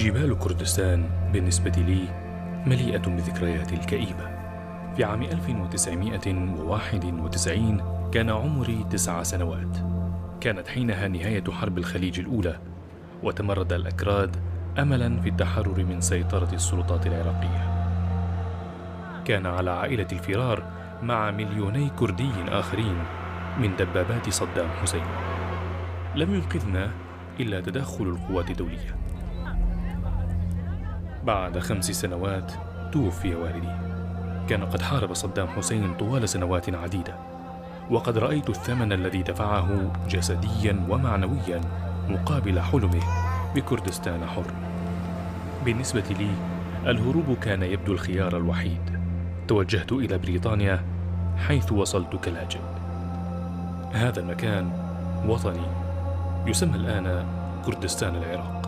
جبال كردستان بالنسبة لي مليئة بالذكريات الكئيبة. في عام 1991 كان عمري 9 سنوات. كانت حينها نهاية حرب الخليج الأولى، وتمرد الأكراد أملاً في التحرر من سيطرة السلطات العراقية. كان على عائلة الفرار مع مليوني كردي آخرين من دبابات صدام حسين. لم ينقذنا إلا تدخل القوات الدولية. بعد 5 سنوات توفي والدي. كان قد حارب صدام حسين طوال سنوات عديدة، وقد رأيت الثمن الذي دفعه جسديا ومعنويا مقابل حلمه بكردستان حر. بالنسبة لي الهروب كان يبدو الخيار الوحيد. توجهت إلى بريطانيا حيث وصلت كلاجئ. هذا المكان وطني يسمى الآن كردستان العراق.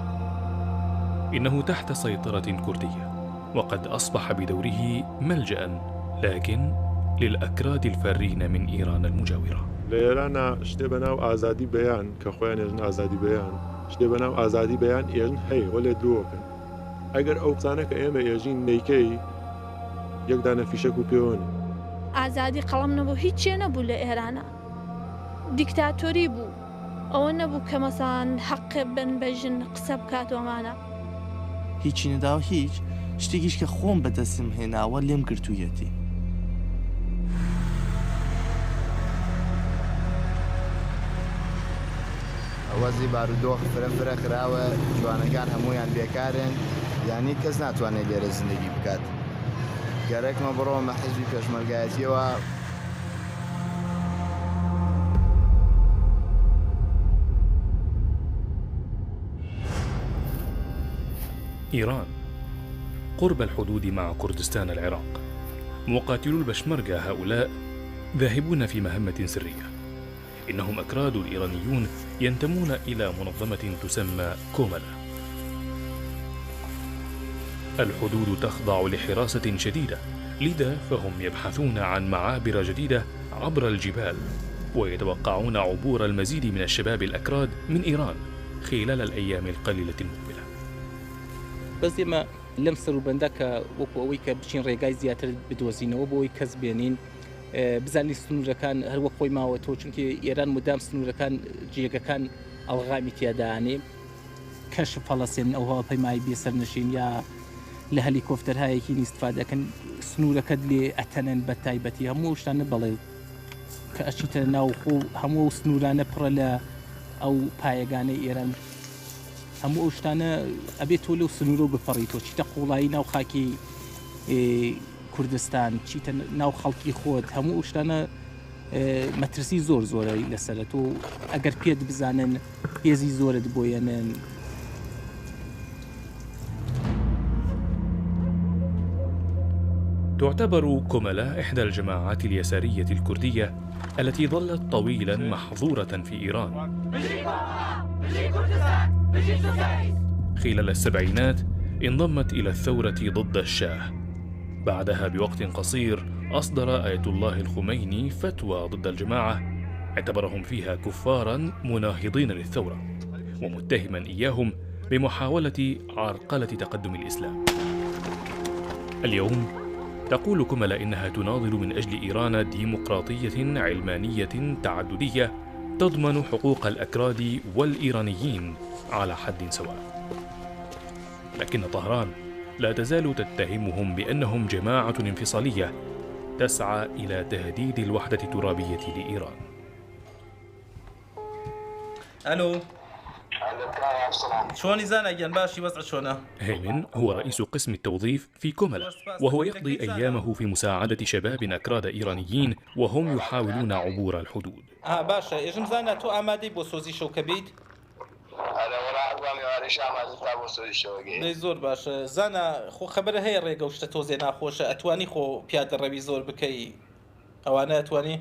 إنه تحت سيطرة كردية، وقد أصبح بدوره ملجأ لكن للأكراد الفارين من إيران المجاورة. لە ئێرانە شتێ بەناو ئازادی بەیان کە خۆیان ئێژن ئازادی بەیان، شتێ بەناو ئازادی بەیان ئێژن هەیە وەلێ درۆکەن. ئەگەر ئەو قسانە کە ئێمە ئێژین نەیکەی یەک دانە فیشەک و پێوەنی. ئازادی قەڵەم نەبوو، هیچێ نەبوو لە ئێرانە، دیکتاتۆری بوو. ئەوە نەبوو کە مەسان حەق بن بە ژن قسە بکاتەوەمانە. هیچی نەداوە، هیچ شتێکیش کە خۆم بەدەستم هێناوە لێم گرتوویەتی. وەزی بارودۆخ فرە فرە خراوە، جوانەکان هەمویان بێکارن، یعنی کەس ناتوانێت لێرە زندگی بکات. گەرەکمە بڕۆمە حیزبی پێشمەرگایەتیەوە. إيران قرب الحدود مع كردستان العراق. مقاتلو البشمركة هؤلاء ذاهبون في مهمة سرية. إنهم أكراد إيرانيون ينتمون إلى منظمة تسمى كوملا. الحدود تخضع لحراسة شديدة، لذا فهم يبحثون عن معابر جديدة عبر الجبال، ويتوقعون عبور المزيد من الشباب الأكراد من إيران خلال الأيام القليلة المقبلة. بەس ئێمە لەم سەروبەندە کە وەکو ئەوەی کە بچین ڕێگای زیاتر بدۆزینەوە بۆ ئەوەی کەس بێنین، بزانین سنوورەکان هەر وەک خۆی ماوەتەوە، چونکە ئێران مدام سنوورەکان جێگەکان ئەڵغامی تیادانێ، کەشف هەڵەسێنن، ئەو هەواپەیمایی بێسەرنشین یا لە هەلیکۆپتەرهایەکی ئیستفادەکەن، سنوورەکەت لێ ئەتەنن بە تایبەتی. هەموو شتانە بەڵێ کە ئەچیتە ناوخۆ هەموو ئەو سنوورانە پڕە لە ئەو پایەگانەی ئێران، هەموو ئەو شتانە ئەبێت تۆ لەو سنوورە بپەڕیتەوە، چیتە قوڵایی ناو خاکی کوردستان، چیتە ناو خەڵکی خۆت، هەموو ئەو شتانە مەترسی زۆر زۆرە لەسەرە. تۆ ئەگەر پێت بزانن هێزی زۆرت بۆیەنن. تعتبر كوملا إحدى الجماعات اليسارية الكردية التي ظلت طويلا محظورة في إيران. خلال السبعينات انضمت إلى الثورة ضد الشاه. بعدها بوقت قصير أصدر آية الله الخميني فتوى ضد الجماعة اعتبرهم فيها كفارا مناهضين للثورة، ومتهما إياهم بمحاولة عرقلة تقدم الإسلام. اليوم تقول كوملا إنها تناضل من أجل إيران ديمقراطية علمانية تعددية تضمن حقوق الأكراد والإيرانيين على حد سواء. لكن طهران لا تزال تتهمهم بأنهم جماعة انفصالية تسعى إلى تهديد الوحدة الترابية لإيران. ألو شلوني زانا گیان باشی وەزع چۆنە؟ هيمن هو رئيس قسم التوظيف في كوملا، وهو يقضي أيامه في مساعدة شباب أكراد إيرانيين وهم يحاولون عبور الحدود. باشە ئێژم زانا تۆ ئامادەی بۆ سۆزی شەوکە بیت؟ دەی زۆر باشە زانا، خۆ خەبەرە هەیە ڕێگە و شتە تۆزێ ناخۆشە، ئەتوانی خۆ پیادە ڕەوی زۆر بکەی؟ ئەوانە ئەتوانی؟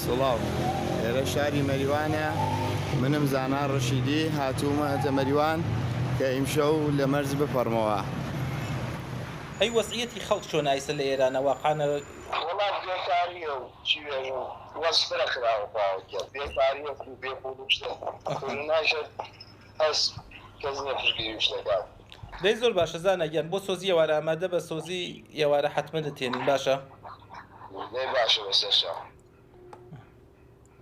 سڵاو، ئێرە شاری مەریوانە، منم زانا ڕەشیدی، هاتوومەتە مەریوان کە ئیمشەو لە مەرز بپەڕمەوە. ئەی وەزعیەتی خەڵک چۆن ئایسە لە ئێرانە واقعانە؟ وەڵا بێکاریە و چی بێژم، وەز فرە خراوە تاوەکە، بێکاریە و بێپوڵ و شتە. کۆرۆناشە هەست. کەس نیە پشتگیریش دەکات. دەی زۆر باشە زانا گیان بۆ سۆزی ئێوارە ئامادە بە سۆزی ئێوارە حەتمەن دەتێنین باشە. دەی باشە بەسەر چاو.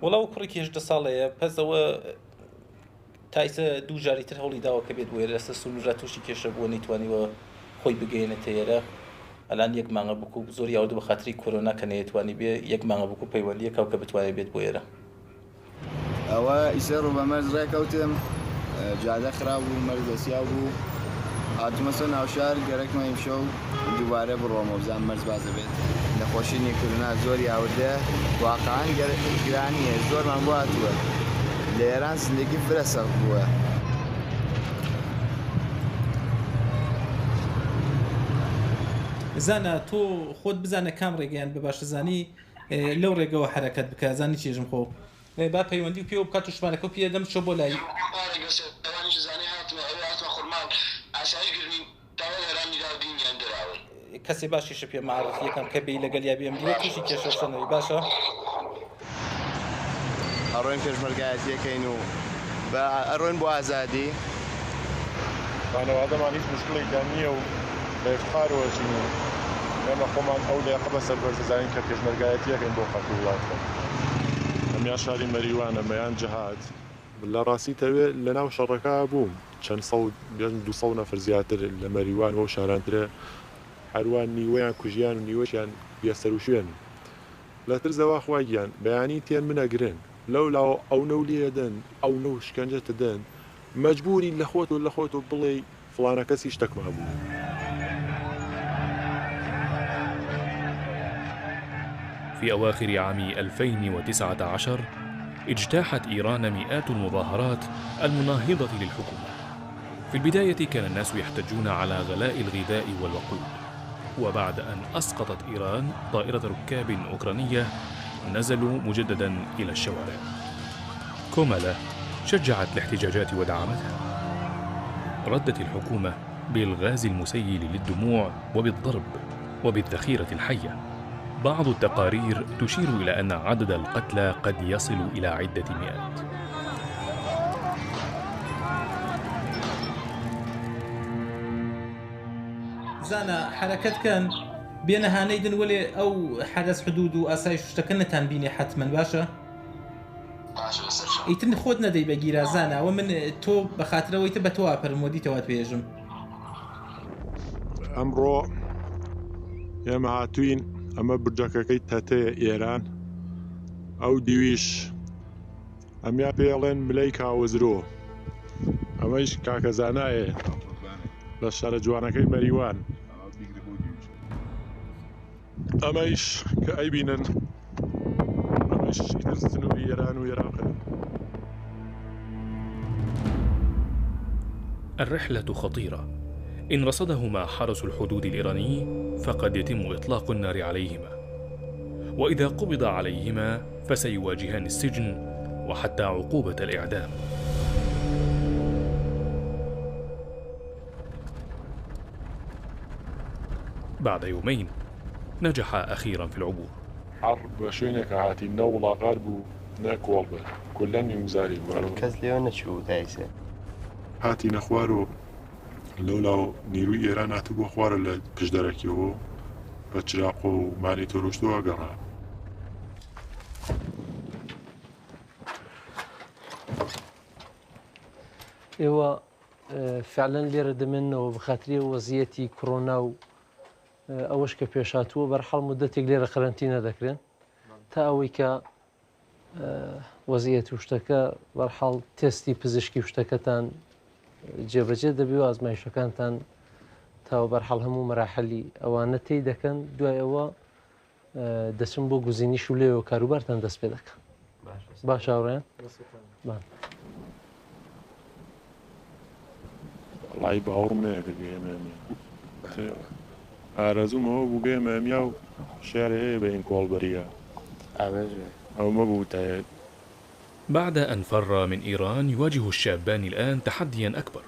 وەڵا ئەو کوڕێکی 18 ساڵەیە پەس ئەوە تا ئیسە دوو جاری تر هەوڵی داوە کە بێت بۆ ئێرە لەسەر سنوورا تووشی کێشە بووە نەیتوانیوە خۆی بگەیەنێتە ئێرە ئەلان یەک مانگە بکو زۆر یاوردو بە خاتری کۆرۆنا کە نەیەتوانی بێ یەک مانگە بکو پەیوەندیەکە و کە بتوانێت بێت بۆ ئێرە. ئەوە ئیسە ڕوو بە مەرز ڕێکەوتم جادە خراپ بوو مەرز دەسیاو بوو هاتومە سەر ناوشار گەرەکمە ئیمشەو دووبارە بڕۆمەوە بزانم مەرز باز دەبێت. نەخۆشینی کرونا زۆری ئاوردە واقعا گرانیە زۆرمان بۆ هاتووە لە ئێران زندگی فرە سەخت بووە. زانا تۆ خۆت بزانە کام ڕێگەیان بە باشە زانی لەو ڕێگەوە حەرەکەت بکە زانی چێژم خۆ. با پەیوەندی و پێوە بکات و ژمارەکەو پێ دەم بچۆ بۆ لای. کەسێ باشیشە پێ معرفیەکەم کە بێی لەگەلیا بێم دیوە توشی کێشەو شتە نەبی باشە. ئەڕۆین پێشمەرگایەتی ئەکەین و بە ئەڕۆین بۆ ئازادی. خانەوادەمان هیچ موشکڵێکیان نییە و بە ئیفتخارەوە ئەژین و ئێمە خۆمان ئەو لەیەقە بە سەربەرز ئەزانین کە پێشمەرگایەتی ئەکەین بۆ خەڵک و وڵات خۆمان. ئەمیان شاری مەریوانە مەیان جەهاد. لە ڕاستی تەوێ لە ناو شەڕەکا بووم چەند سەد یان دوو سەد نەفەر زیاتر لە مەریوان و ئەو شارانترە هەروا نیوەیان کوژیان و نیوەشیان بێ سەروشوێنن. لە ترزەوە خوا گیان بەیانی تێن من ئەگرن لەو لاوە ئەونەو لێدەن ئەونەو شکەنجە تدەن مەجبوری لە خۆتۆ لە خۆتۆ بڵێی فڵانە کەسی شتەکم هەبوو. في أواخر عام 2019 اجتاحت إيران مئات المظاهرات المناهضة للحكومة. في البداية كان الناس يحتجون على غلاء الغذاء والوقود، وبعد أن أسقطت إيران طائرة ركاب أوكرانية نزلوا مجددا إلى الشوارع. كومالا شجعت الاحتجاجات ودعمتها. ردت الحكومة بالغاز المسيل للدموع وبالضرب وبالذخيرة الحية. بعض التقارير تشير إلى أن عدد القتلى قد يصل إلى عدة مئات. زانا حەرەکەت کەن بێنە هانەی دن وەلێ ئەو حەرەس حدود و ئاسایش و شتەکە نەتان بینێ حەتمەن باشە؟ باشە بەسەر چاو. ئیتر خۆت نەدەی بە گیرا زانا ئەوە من تۆ بە خاترەوە ئیتر بە تۆ ئاپەرم وە دیتەوات پێژم. ئەمڕۆ ئێمە هاتووین ئەمە برجەکەکەی تەتەیە ئێران ئەو دیویش ئەمیا پێڵێن ملەی کاوەزرۆ ئەمەیش کاکە زانایە لە شارە جوانەکەی مەریوان ئەمەیش کە ئەیبینن ئەمەیش ئیتر سنووری ئێران و عێراقە. الرحلة خطيرة. إن رصدهما حرس الحدود الإيراني فقد يتم إطلاق النار عليهما، وإذا قبض عليهما فسيواجهان السجن وحتى عقوبة الإعدام. بعد يومين نجح أخيرا في العبور. هەر بە شوێنێکا هاتین نە وڵاغار بوو نە کۆڵبەر کوللەن نیمزاری بوو. کەس لێوە نەچوو تا ئیسە. هاتینە خوارەوە لەولاوە نیروی ئێران هاتبووە خوارە لە پشت دەرەکیەوە بە چراقۆ و مانیتۆر و شتەوە گەڕا. ئێوە فعلەن لێرە دەمێننەوە بەخاتری ئەو وەزیەتی کۆرۆنا و ئەوەش کە پێشاتووە بەرحاڵ مدەتێک لێرە قەرەنتینە دەکرێن تا ئەوەی کە وەزیەت و شتەکە بەرحاڵ تێستی پزیشکی و شتەکەتان جێبەجێ دەبی و ئازمایشەکانتان تاوە بەرحاڵ هەموو مەراحلی ئەوانە تێی دەکەن دوای ئەوە دەچم بۆ گوزینیش و لێوە کاروبارتان دەست پێ دەکەن. باش هاوڕێیان؟ وەڵایی باوەڕم نەیەکرد گەیەمە ئەمیا. ئارەزووم ئەوە بوو گەیەمە ئەمیا و شێعرێ هەیە بە ئین کۆڵبەرییە ئەومە بوو تا. بعد أن فر من إيران يواجه الشابان الآن تحديا أكبر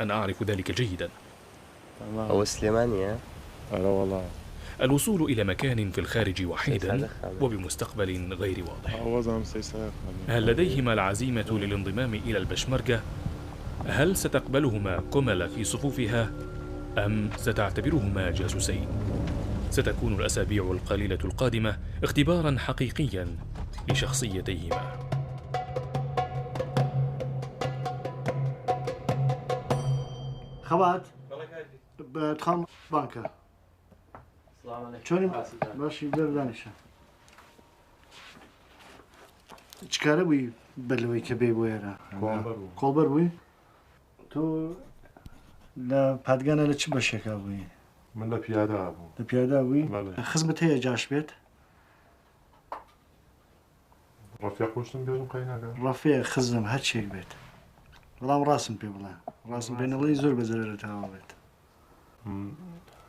أنا أعرف ذلك جيدا. ئەوە سلێمانییە؟ ئەرەوەڵا. الوصول إلى مكان في الخارج وحيدا وبمستقبل غير واضح. هل لديهما العزيمة للانضمام إلى البشمركة؟ هل ستقبلهما كوميلا في صفوفها أم ستعتبرهما جاسوسين؟ ستكون الأسابيع القليلة القادمة اختبارا حقيقيا لشخصيتيهما. خەبات بەتخەم بانکە چۆنی باشی بەر دانیشە چ کارە بووی بەر لەوەی کە بێی بۆ ئێرە؟ کۆڵبەر بووی؟ تۆ لە پادگانە لە چ بەشێکا بووی؟ من لە پیادا بووم. لە پیادا بووی؟ خزمت هەیە جاش بێت؟ ڕەفیق وشتم بێژم قەیناکە. ڕەفیق، خزم، هەرچیەک بێت. بەڵام ڕاستم پێ بڵێ. ڕاستم پێ نەڵێی زۆر بە زەرەرت هاوە بێت.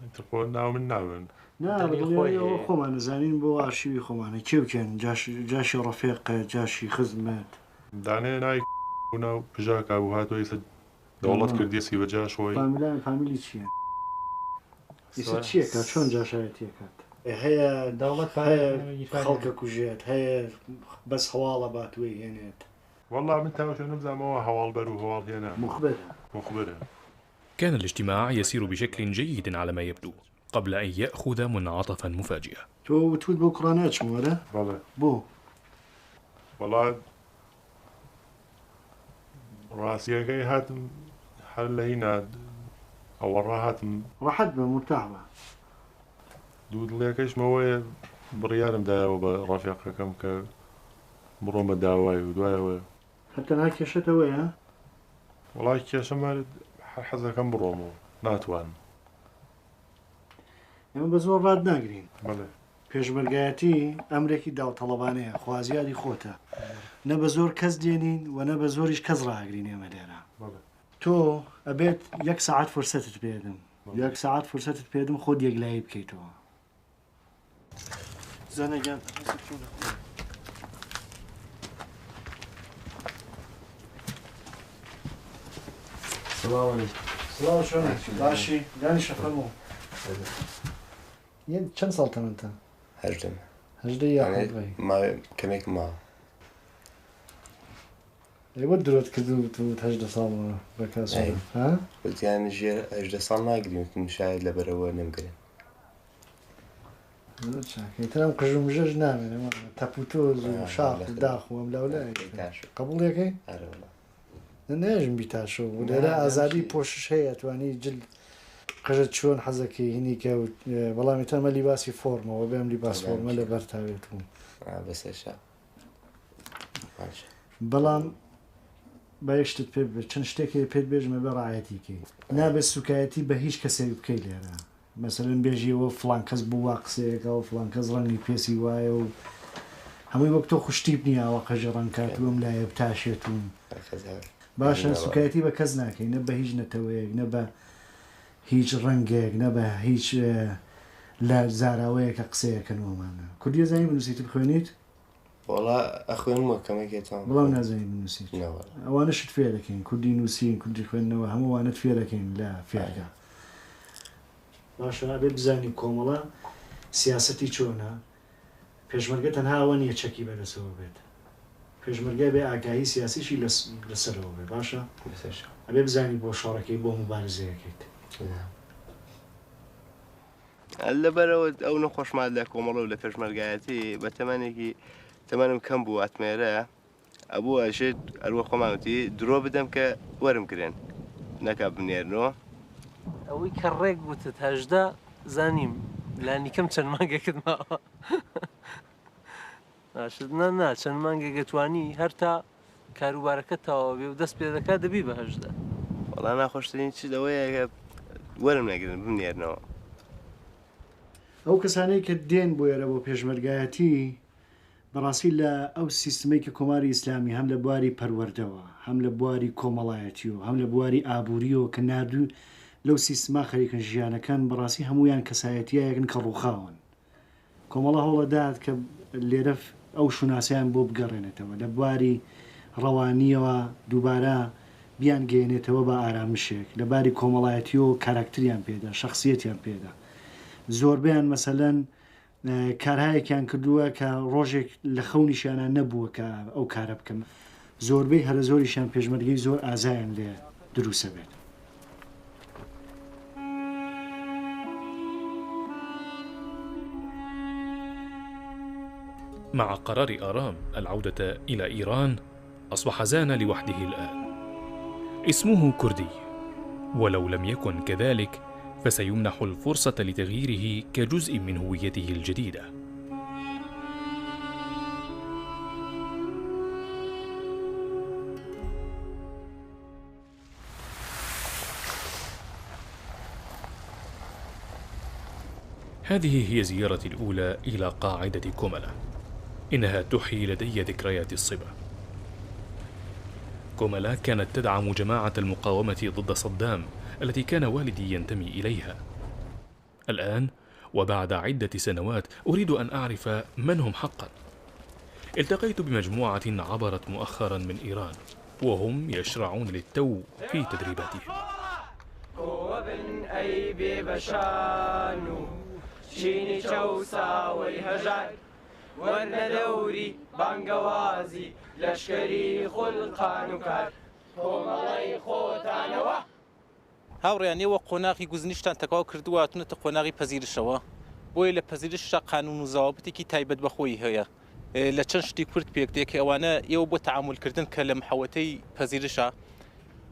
ئیتر خۆ ناو من نابن. نا بەدڵنیایی ئەوە خۆمان ئەزانین بۆ ئارشیوی خۆمانە کێ و کێن جاش جاشی ڕەفیقت جاشی خزمت. دانەیە ناوی بوو ناو پژاکا بوو هاتوە ئیسە دەوڵەت کردیەسی بە جاش خۆی. فامیلان فامیلی چیە ئیسە چیەکات چۆن جاشایەتیەکات. هەیە دەوڵەت پارە هەیە خەڵکە کوژێت هەیە بەس هەواڵە بات وەی هێنێت. وەڵا من تاوشە نەمزانم ئەوە هەواڵ بەر و هەواڵ هێنە موخبرە. موخبرە. كان الاجتماع يسير بشكل جيد على ما يبدو قبل أن يأخذ منعطفا مفاجئا. تۆ وتوت بۆ کوڕان ناچم وەرە؟ بەڵێ. بۆ؟ وەڵا ڕاستیەکەی هاتم هەر لە هینا ئەوەڕا هاتم. ڕەحەت بە مورتاح بە. دوو دڵیەکەیشم ئەوەیە بڕیارم دایەوە بە ڕەفیقەکەم کە بڕۆمە داوای و دوای ئەوە. هەر تەنها کێشەت ئەوەیە؟ وەڵا کێشەم هەر حەزەکەم بڕۆمەوە ناتوانم. ئێمە بە زۆر ڕات ناگرین. بەڵێ. پێشمەرگایەتی ئەمرێکی داوتەڵەبانەیە، خوازیاری خۆتە. نە بە زۆر کەس دێنین و نە بە زۆریش کەس ڕائەگرین ئێمە لێرە. بەڵێ. تۆ ئەبێت یەک سەعات فرسەتت پێدم. یەک سەعات فرسەتت پێدم خۆت یەکلایی بکەیتەوە. زانا گیان سڵاو عەلەیکم. سڵاو چۆنی باشی دانیشە فەرموو. چەند ساڵ تەمەنتە؟ هەژدەم. هەژدە یا حەڤدەی؟ ماوێ کەمێک ماوە. ئەی بۆ درۆت کرد و وتت 18 ساڵمە بە کاسۆ ها؟ وتیان ژێر 18 ساڵ ناگرین وتم شاید لەبەرەوە نەمگرن. زۆر چاکە ئیتر ئەم قژ و مژەش نامێنێ تەپ و تۆز و شاخ و داخ و ئەم لاولایە قبوڵیەکەی؟ ئەرێ وەڵا. نەژم بیتاشۆ بوو لێرە ئازادی پۆشش هەیە توانی جل قژت چۆن حەزەکەی هینی کە بەڵام ئیتر ئەمە لیباسی فۆرمەوە بێ ئەم لیباس فۆرمە لەبەر تاوێت و بەسەرشا. بەڵام با یەک شتت پێ بێت چەند شتێک هەیە پێت بێژم ئەبێ ڕعایەتی کەی نابێت سوکایەتی بە هیچ کەسێک بکەی لێرە مەسەلەن بێژی ئەوە فڵان کەس بوو وا قسەیەکا و فڵان کەس ڕەنگی پێسی وایە و هەمووی وەک تۆ خوشتیپ نییە ئاوا قەژی ڕەنگ کات و ئەم لایە بتاشێت و باشە سوکایەتی بە کەس ناکەی نە بە هیچ نەتەوەیەک نە بە هیچ ڕەنگێک نە بە هیچ لە زاراوەیەکە قسەیەکەن و ئەمانە کوردیە زانی بنووسیت بخوێنیت؟ وەڵا ئەخوێنمەوە کەمێک ئەتوانم بەڵام نازانی بنووسیت نەوەڵا. ئەوانەشت فێر دەکەین کوردی نووسین کوردی خوێندنەوە هەموو ئەوانەت فێر دەکەین لە فێرگە. باشە ئەبێ بزانی کۆمەڵە سیاسەتی چۆنە پێشمەرگە تەنها ئەوە نیە چەکی بەدەسەوە بێت پێشمەرگە ئەبێ ئاگاهی سیاسیشی لەسەرەوە بێ باشە ئەبێ بزانی بۆ شەڕەکەی بۆ موبارزەیەکەیت. لەبەرئەوە ئەو نەخۆشمات لە کۆمەڵە و لە پێشمەرگایەتی بە تەمەنێکی تەمەنم کەم بوو ئەتمێرە ئەبوو ئەشێت ئەروە خۆمان وتی درۆ بدەم کە وەرم گرن نەکا بنێرنەوە. ئەوەی کە ڕێک وتت 18 زانیم لانیکەم چەند مانگێکت ماوە. باشە نا نا چەند مانگێک ئەتوانی هەر تا کاروبارەکەت تەواو بێ و دەست پێ دەکات دەبی بە 18. وەڵا ناخۆشترین چیت ئەوەیە کە وەرم نەگرن بمنێرنەوە. ئەو کەسانەی کە دێن بۆ ئێرە بۆ پێشمەرگایەتی بەڕاستی لە ئەو سیستمەی کە کۆماری ئیسلامی هەم لە بواری پەروەردەوە هەم لە بواری کۆمەڵایەتیەوە هەم لە بواری ئابووریەوە کە ناردوو لەو سیستما خەریکن ژیانەکەن بەڕاستی هەموویان کەسایەتیایەکن کە ڕووخاون کۆمەڵە هەوڵەدات کە لێرە ئەو شوناسەیان بۆ بگەڕێنێتەوە، لە بواری ڕەوانییەوە دووبارە بیانگەیەنێتەوە بە ئارامشێک، لە باری کۆمەڵایەتییەوە کاراکتریان پێدا، شەخسییەتیان پێدا. زۆربەیان مەسەلەن کارهایەکیان کردووە کە ڕۆژێک لە خەونیشیانا نەبووە کە ئەو کارە بکەن. زۆربەی هەرەزۆریشیان پێشمەرگەی زۆر ئازایان لێ. دروسەبێت. مع قرار آرام العودة إلى إيران أصبح زانا لوحده الآن. اسمه كردي، ولو لم يكن كذلك فسيمنح الفرصة لتغييره كجزء من هويته الجديدة. هذه هي زيارتي الأولى إلى قاعدة كوملا. إنها تحيي لدي ذكريات الصبا. كوملا كانت تدعم جماعة المقاومة ضد صدام التي كان والدي ينتمي إليها. الآن وبعد عدة سنوات أريد أن أعرف من هم حقا. التقيت بمجموعة عبرت مؤخرا من إيران وهم يشرعون للتو في تدريباتهم. هاوڕێیان ئێوە قۆناغی گوزنیشتان تەواو کردووە هاتوونەتە قۆناغی پەزیرشەوە، بۆیە لە پەزیرشدا قانوون و زەوابتێکی تایبەت بە خۆی هەیە لە چەند شتی کورت پێک دێ کە ئەوانە ئێوە بۆ تەعامول کردن کە لە محەوەتەی پەزیرشە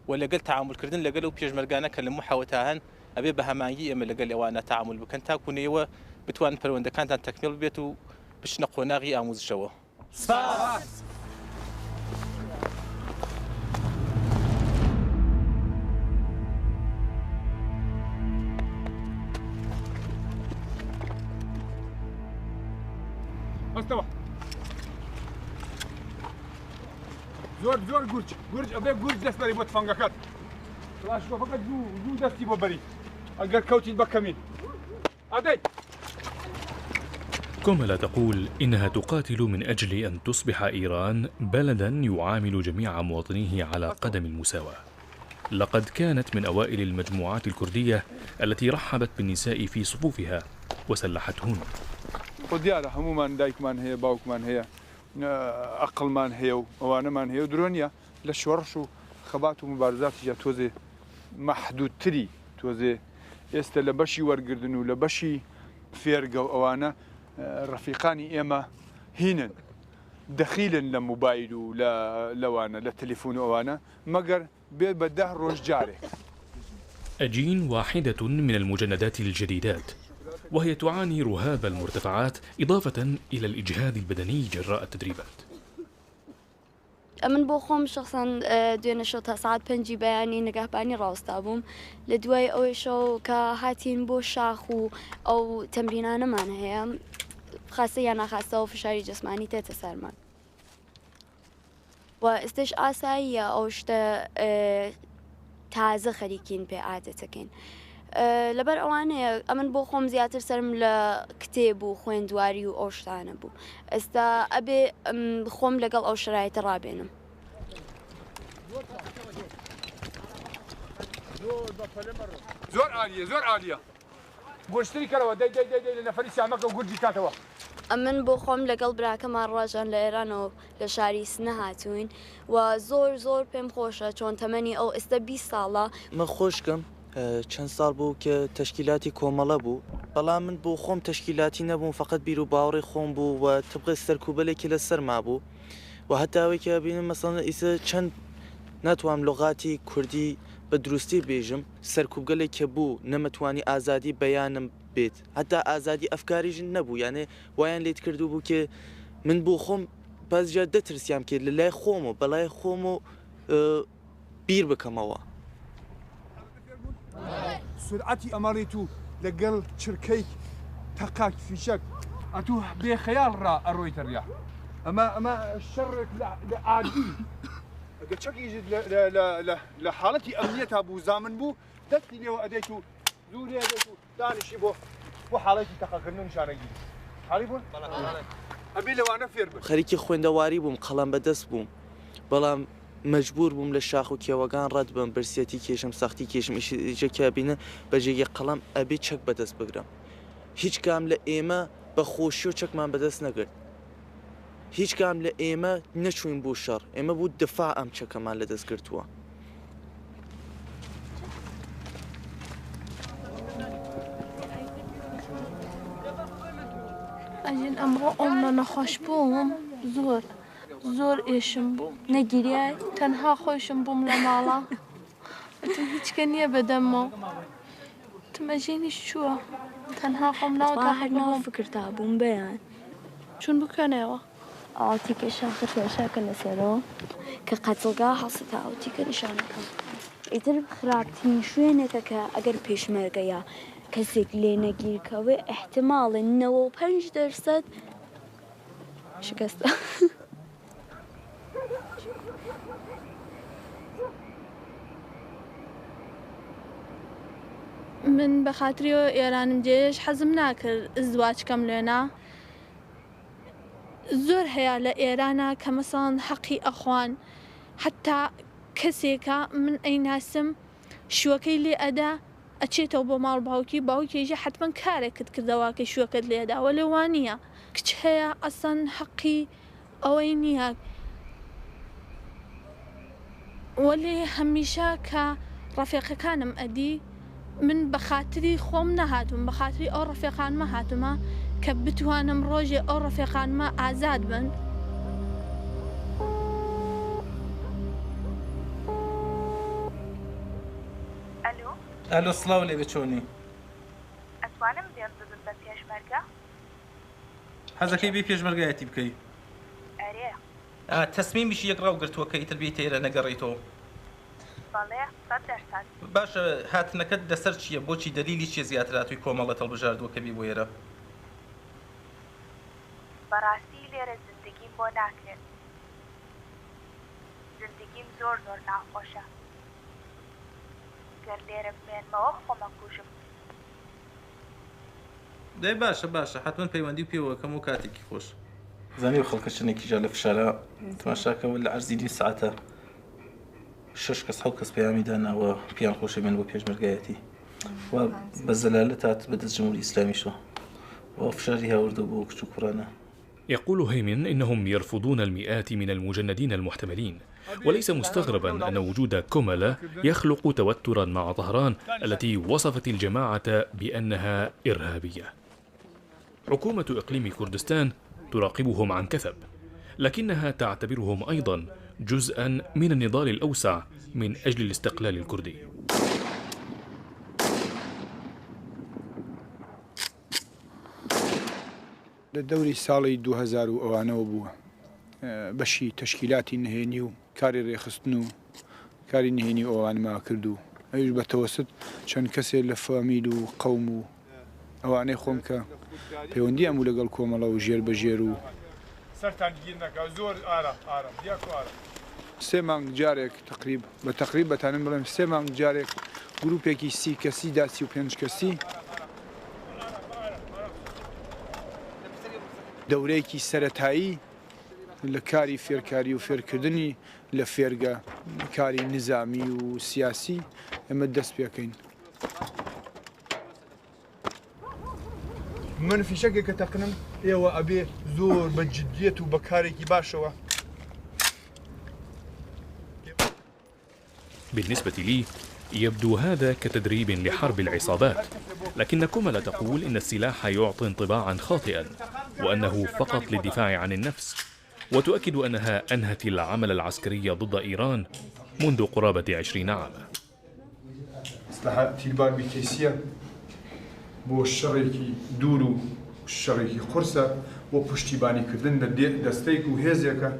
و لەگەل تەعامول کردن لەگەل ئەو پێشمەرگانە کە لە محەوەتە هەن ئەبێ بە هەمانگی ئێمە لەگەل ئەوانە تەعامول بکەن تاکوو ئێوە بتوانن پەروەندەکانتان تەکمیل ببێت و بچنە قۆناغی ئاموزشەوە. سپاس. هەستەوە زۆر زۆر گورج گورج ئەبێ گورج دەست بەری بۆ تفەنگەکەت کڵاشکۆفەکەت زوو زوو دەستی بۆ بەری ئەگەر کەوتیت بە کەمین ئەدەی. كوملا تقول إنها تقاتل من أجل أن تصبح إيران بلدا يعامل جميع مواطنيه على قدم المساواة. لقد كانت من أوائل المجموعات الكردية التي رحبت بالنساء في صفوفها وسلحتهن. خۆ دیارە هەموومان دایکمان هەیە، باوکمان هەیە، ئەقڵمان هەیە و ئەوانەمان هەیە و درۆ نییە لە شۆڕش و خەبات و موبارزاتیشدا تۆزێ مەحدوودتری، تۆزێ ئێستە لە بەشی وەرگردن و لە بەشی فێرگە و ئەوانە ڕەفیقانی ئێمە هینن، دەخیلن لە موبایل و لە لەوانە لە تەلەفون و ئەوانە، مەگەر بێت بە دە ڕۆژ جارێک. أجين واحدة من المجندات الجديدات، وهي تعاني رهاب المرتفعات إضافة إلى الإجهاد البدني جراء التدريبات. ئەمن بۆ خۆم شەخسەن دوێنێ شەو تا سەعات پێنجی بەیانی نگەهبانی ڕاوەستا بووم لە دوای ئەوەی شەو کە هاتین بۆ شاخ و ئەو تەمرینانەمان هەیە خاستە یا ناخاستە و فشاری جسمانی تێتە سەرمان و ئێستش ئاساییە ئەو شتە تازە خەریکین پێ عادەتەکەین. لەبەر ئەوانەیە ئەمن بۆ خۆم زیاتر سەرم لە کتێب و خوێندواری و ئەو شتانە بوو ئێستا ئەبێ خۆم لەگەڵ ئەو شرایتە ڕابێنم. زۆر عالیە زۆر عالیە گورجتری کەرەوە دەی دەی دەی دەی لە نەفەری سامەکە و گورجی کاتەوە. ئەمن بۆ خۆم لەگەڵ براکەمان ڕاژان لە ئێرانەوە لە شاری سنە هاتووین و زۆر زۆر پێم خۆشە چۆن تەمەنی ئەو ئێستا 20 ساڵە. من خۆشکم چەند ساڵ بوو کە تەشکیلاتی کۆمەڵە بوو، بەڵام من بۆ خۆم تەشکیلاتی نەبووم فەقەت بیر و باوەڕی خۆم بوو و تبقی سەرکوبەلێکی لە سەر مابوو و هەتا ئەوەی کە ئەبینم مەسەڵەن ئیسە چەند ناتوانم لوغاتی کوردی بە دروستی بێژم سەرکوبگەلێک کە بوو نەمەتوانی ئازادی بەیانم بێت هەتا ئازادی ئەفکاریش نەبوو یانێ وایان لێت کردوو بوو کە من بۆ خۆم بەس جار دەترسیام کە لە لای خۆم و بەلای خۆم و بیر بکەمەوە. سورعەتی ئەمەڵی تو لەگەڵ چرکەی تەقە فیشەک ئەتوو بێ خەیاڵ ڕا ئەڕۆیتە ڕیا ئەمە ئەمە شەڕێک لە عادی ئەگەر چەکیشت لە حاڵەتی ئەمنیەتا بوو زامن بوو دەستی لێوە ئەدەیت و زوو لێ ئەدەیت و دانیشی بۆ بۆ حاڵەتی تەقەکردن و نیشانەگیری حاڵی بوون ئەبێ لەوانە فێر بن. خەریکی خوێندەواری بووم، قەڵەم بەدەست بووم، بەڵام مەجبوور بووم لە شاخ و کێوەکان ڕەت بم، برسیەتی کێشم، سەختی کێشم، ئیشە کە ئەبینن بە جێگەی قەڵەم ئەبێ چەک بەدەست بگرم. هیچ کام لە ئێمە بە خۆشیەوە چەکمان بەدەست نەگرت. هیچ کام لە ئێمە نەچووین بۆ شەڕ، ئێمە بۆ دفاع ئەم چەکەمان لەدەست گرتووە. ئەژین ئەمڕۆ ئەومنە نەخۆش بووم زۆر زۆر ئێشم بوو. نەگیریای؟ تەنها خۆیشم بووم لە ماڵا وتم هیچکە نییە بەدەممەوە وتم ئەژینیش چووە تەنها خۆم ناو تخوا هەر تاقەکە ناو بووم. فکرتا بووم بەیان. چوون بکەنەوە. ئاوا تیکەی شاخە تماشاکە لەسەرەوە کە قەتڵگا هەڵستا ئەو تیکە نیشانەکەم ئیتر خراپترین شوێنێکە کە ئەگەر پێشمەرگە یا کەسێک لێ نەگیرکەوێ ئیحتیماڵی 95% شکستە. من بە خاتری ئەوە ئێرانم جێهێشت حەزم ناکرد ئزدواج کەم لێنا. زۆر هەیە لە ئێرانا کە مەسەڵەن حەقی ئەخوان حەتا کەسێکە من ئەیناسم شوەکەی لێ ئەدا ئەچێتەوە بۆ ماڵ باوکی باوکی ئەیژێ حەتمەن کارێکت کردەوە کە شوەکەت لێ ئەدا وەلێ وانیە کچ هەیە ئەسڵەن حەقی ئەوەی نیە وەلێ هەمیشە کە ڕەفیقەکانم ئەدی من بە خاتری خۆم نەهاتووم بە خاتری ئەو ڕەفیقانمە هاتوومە کە بتوانم ڕۆژێ ئەو ڕەفیقانمە ئازاد بن. ئەلو. ئەلۆ سڵاو لێبێ چۆنی؟ ئەتوانم بێم ببم بە پێشمەرگە؟ حەزەکەی بێی پێشمەرگایەتی بکەی؟ ئەرێ. ئا تەسمیمیشی یەک ڕاو گرتووە کە ئیتر بێیتە ئێرە نەگەڕێیتەوە؟ بەڵێ 100%. باشە هاتنەکەت لەسەر چییە؟ بۆچی دەلیلی چییە زیاتر هاتووی کۆمەڵەت هەڵبژاردووە کە بێی بۆ ئێرە؟ بەڕاستی لێرە زندگیم بۆ ناکرێت زندگیم زۆر زۆر ناخۆشە گەر لێرە بمێنمەوە خۆم ئەکوژم. دەی باشە باشە حەتمەن پەیوەندیو پێوە ئەکەم و کاتێکی خۆش. زانی ئەو خەڵکە چەنێکی جا لە فشارە تماشاکە لە عەرزی نیو سەعاتە شەش کەس حەوت کەس پەیامی داناوە پێیان خۆشە بێن بۆ پێشمەرگایەتی و بە زەلالەت هات بە دەست جمهوری ئیسلامیشەوە و فشاری هاوردە بۆ کچ و کوڕانە. يقول هيمن إنهم يرفضون المئات من المجندين المحتملين وليس مستغربا أن وجود كومالا يخلق توترا مع طهران التي وصفت الجماعة بأنها إرهابية. حكومة إقليم كردستان تراقبهم عن كثب، لكنها تعتبرهم أيضا جزءا من النضال الأوسع من أجل الاستقلال الكردي. لە دەوری ساڵی 2000 و ئەوانەوە بووە بەشی تەشکیلاتی نهێنی و کاری رێکخستن و کاری نهێنی و ئەوانەما کرد و ئەویش بە تەوەسوت چەند کەسێ لە فامیل و قەوم و ئەوانەی خۆم کە پەیوەندیان بوو لەگەڵ کۆمەڵە و ژێر بە ژێر و سەرتان گیر نەکا زۆر ئارام ئارام دیاکۆ ئارام. سێ مانگ جارێک تەقریب بە تەقریب بەتانم بڵێم سێ مانگ جارێک گروپێکی 30 کەسی دا 35 کەسی دەورەیەکی سەرەتایی لە کاری فێرکاری و فێرکردنی لە فێرگە کاری نزامی و سیاسی ئێمە دەست پێکەین. من فیشەکێکە تەقنم ئێوە ئەبێ زۆر بە جدیەت و بە کارێکی باشەوە. بالنسبة لي يبدو هذا كتدريب لحرب العصابات، لكن كوملا تقول إن السلاح يعطي انطباعا خاطئا وأنه فقط للدفاع عن النفس، وتؤكد أنها أنهت العمل العسكري ضد إيران منذ قرابة 20 عاما. ئەسلەحە تیربار بیکەیسیە بۆ شەڕێکی دوور و شەڕێکی قورسە بۆ پشتیبانیکردن لە دەستەیەک و هێزێکە.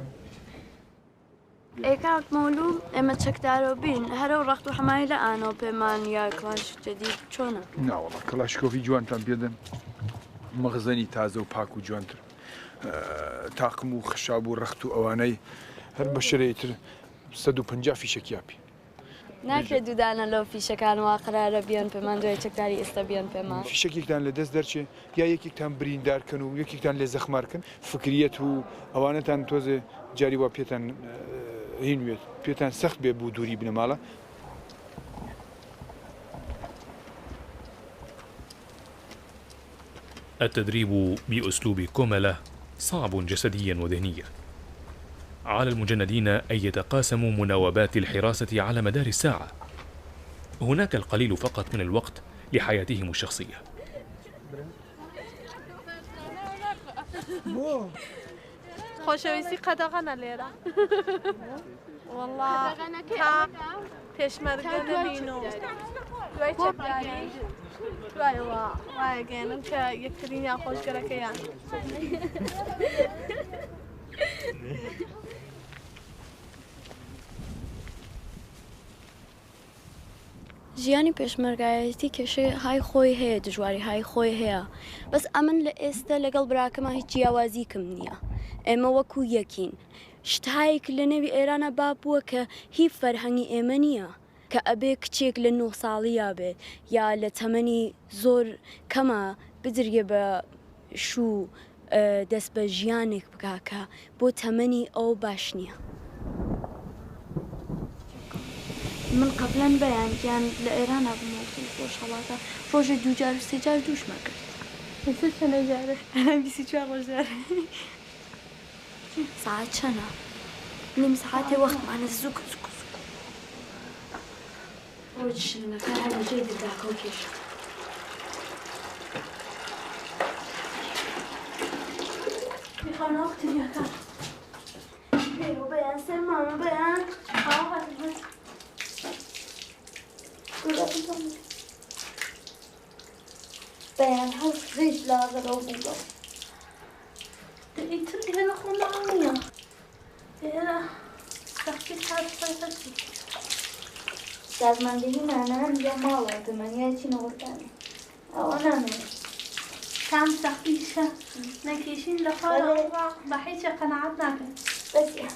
ئێ کاک مەولوو ئێمە چەکدارەوە بین هەر ئەو ڕەخت و حەمایلە ئانەوە پێمان یا کڵاش جەدید چۆنە؟ ناوەڵا کڵاشکۆفی جوانتان پێدەن مەخزەنی تازە و پاک و جوانتر تاقم و خشاب و ڕەخت و ئەوانەی هەر بەشەرەی تر 150 فیشەکیا پێ. ناکرێت دوودانە لەو فیشەکان وا قەرارە بیەن پێمان دوای چەکداری ئێستا بیەن پێمان. فیشەکێکتان لە دەست دەرچێ یا یەکێکتان بریندار کەن و یەکێکتان لێ زەخمار کەن فکریەت و ئەوانەتان تۆزێ جاری وا پێتان هین وێت پێتان سەخت بێ بو دووری بنەماڵە. التدريب بأسلوب كوملا صعب جسديا وذهنيا. على المجندين أن يتقاسموا مناوبات الحراسة على مدار الساعة. هناك القليل فقط من الوقت لحياتهم الشخصية. بۆ؟ خۆشەویستی قەدەغەنە لێرە. وەڵا تا پێشمەرگە نەبین و دوای چەکداری دوایەوە ڕایەگەیەنن کە یەکترینیان خۆشگەرەکەیان. ژیانی پێشمەرگایەتی کێشەی های خۆی هەیە دژواری های خۆی هەیە بەس ئەمن لە ئێستە لەگەڵ براکەما هیچ جیاوازیکم نییە ئێمە وەکو یەکین شتهایەک لە نێوی ئێرانە باب بووە کە هی فەرهەنگی ئێمە نییە کە ئەبێ کچێک لە نۆ ساڵیا بێت یا لە تەمەنی زۆر کەما بدرگێ بە شوو دەست بە ژیانێک بکا کە بۆ تەمەنی ئەو باش نییە. من قەبلەن بەیان گیان لە ئێرانا بووم و ڕۆژهەڵاتا ڕۆژێ دوو جار و سێ جار دووشم ئەکرد. ئێستا چەنە جارێ؟ 24 ڕۆژ جارێ. سەعات چەنە؟ نیم سەعاتێ وەختمانە زووکە زووکە زووکە. ڕۆژ شرینەکان هەر لە جێی درداکەوە کێشا. میخوام ناو قوتریەکان. بێرۆ بەیان سەرمامە بەیان. ئاوا هاتم هات. بەیان هەر ڕیش لاغەرەو بووگەو. ئیتر ئێرە خۆمان نییە. ئێرە سەختی کار خۆی هەبوو. سازماندهی مانان یا ماڵەوە دەمان یا چینە وەرگانێ ئەوە نامەوێ. کام سەختیشە نەکێشین لە خوارەوە بە هیچێ قەناعەت ناکەین. بەس یا.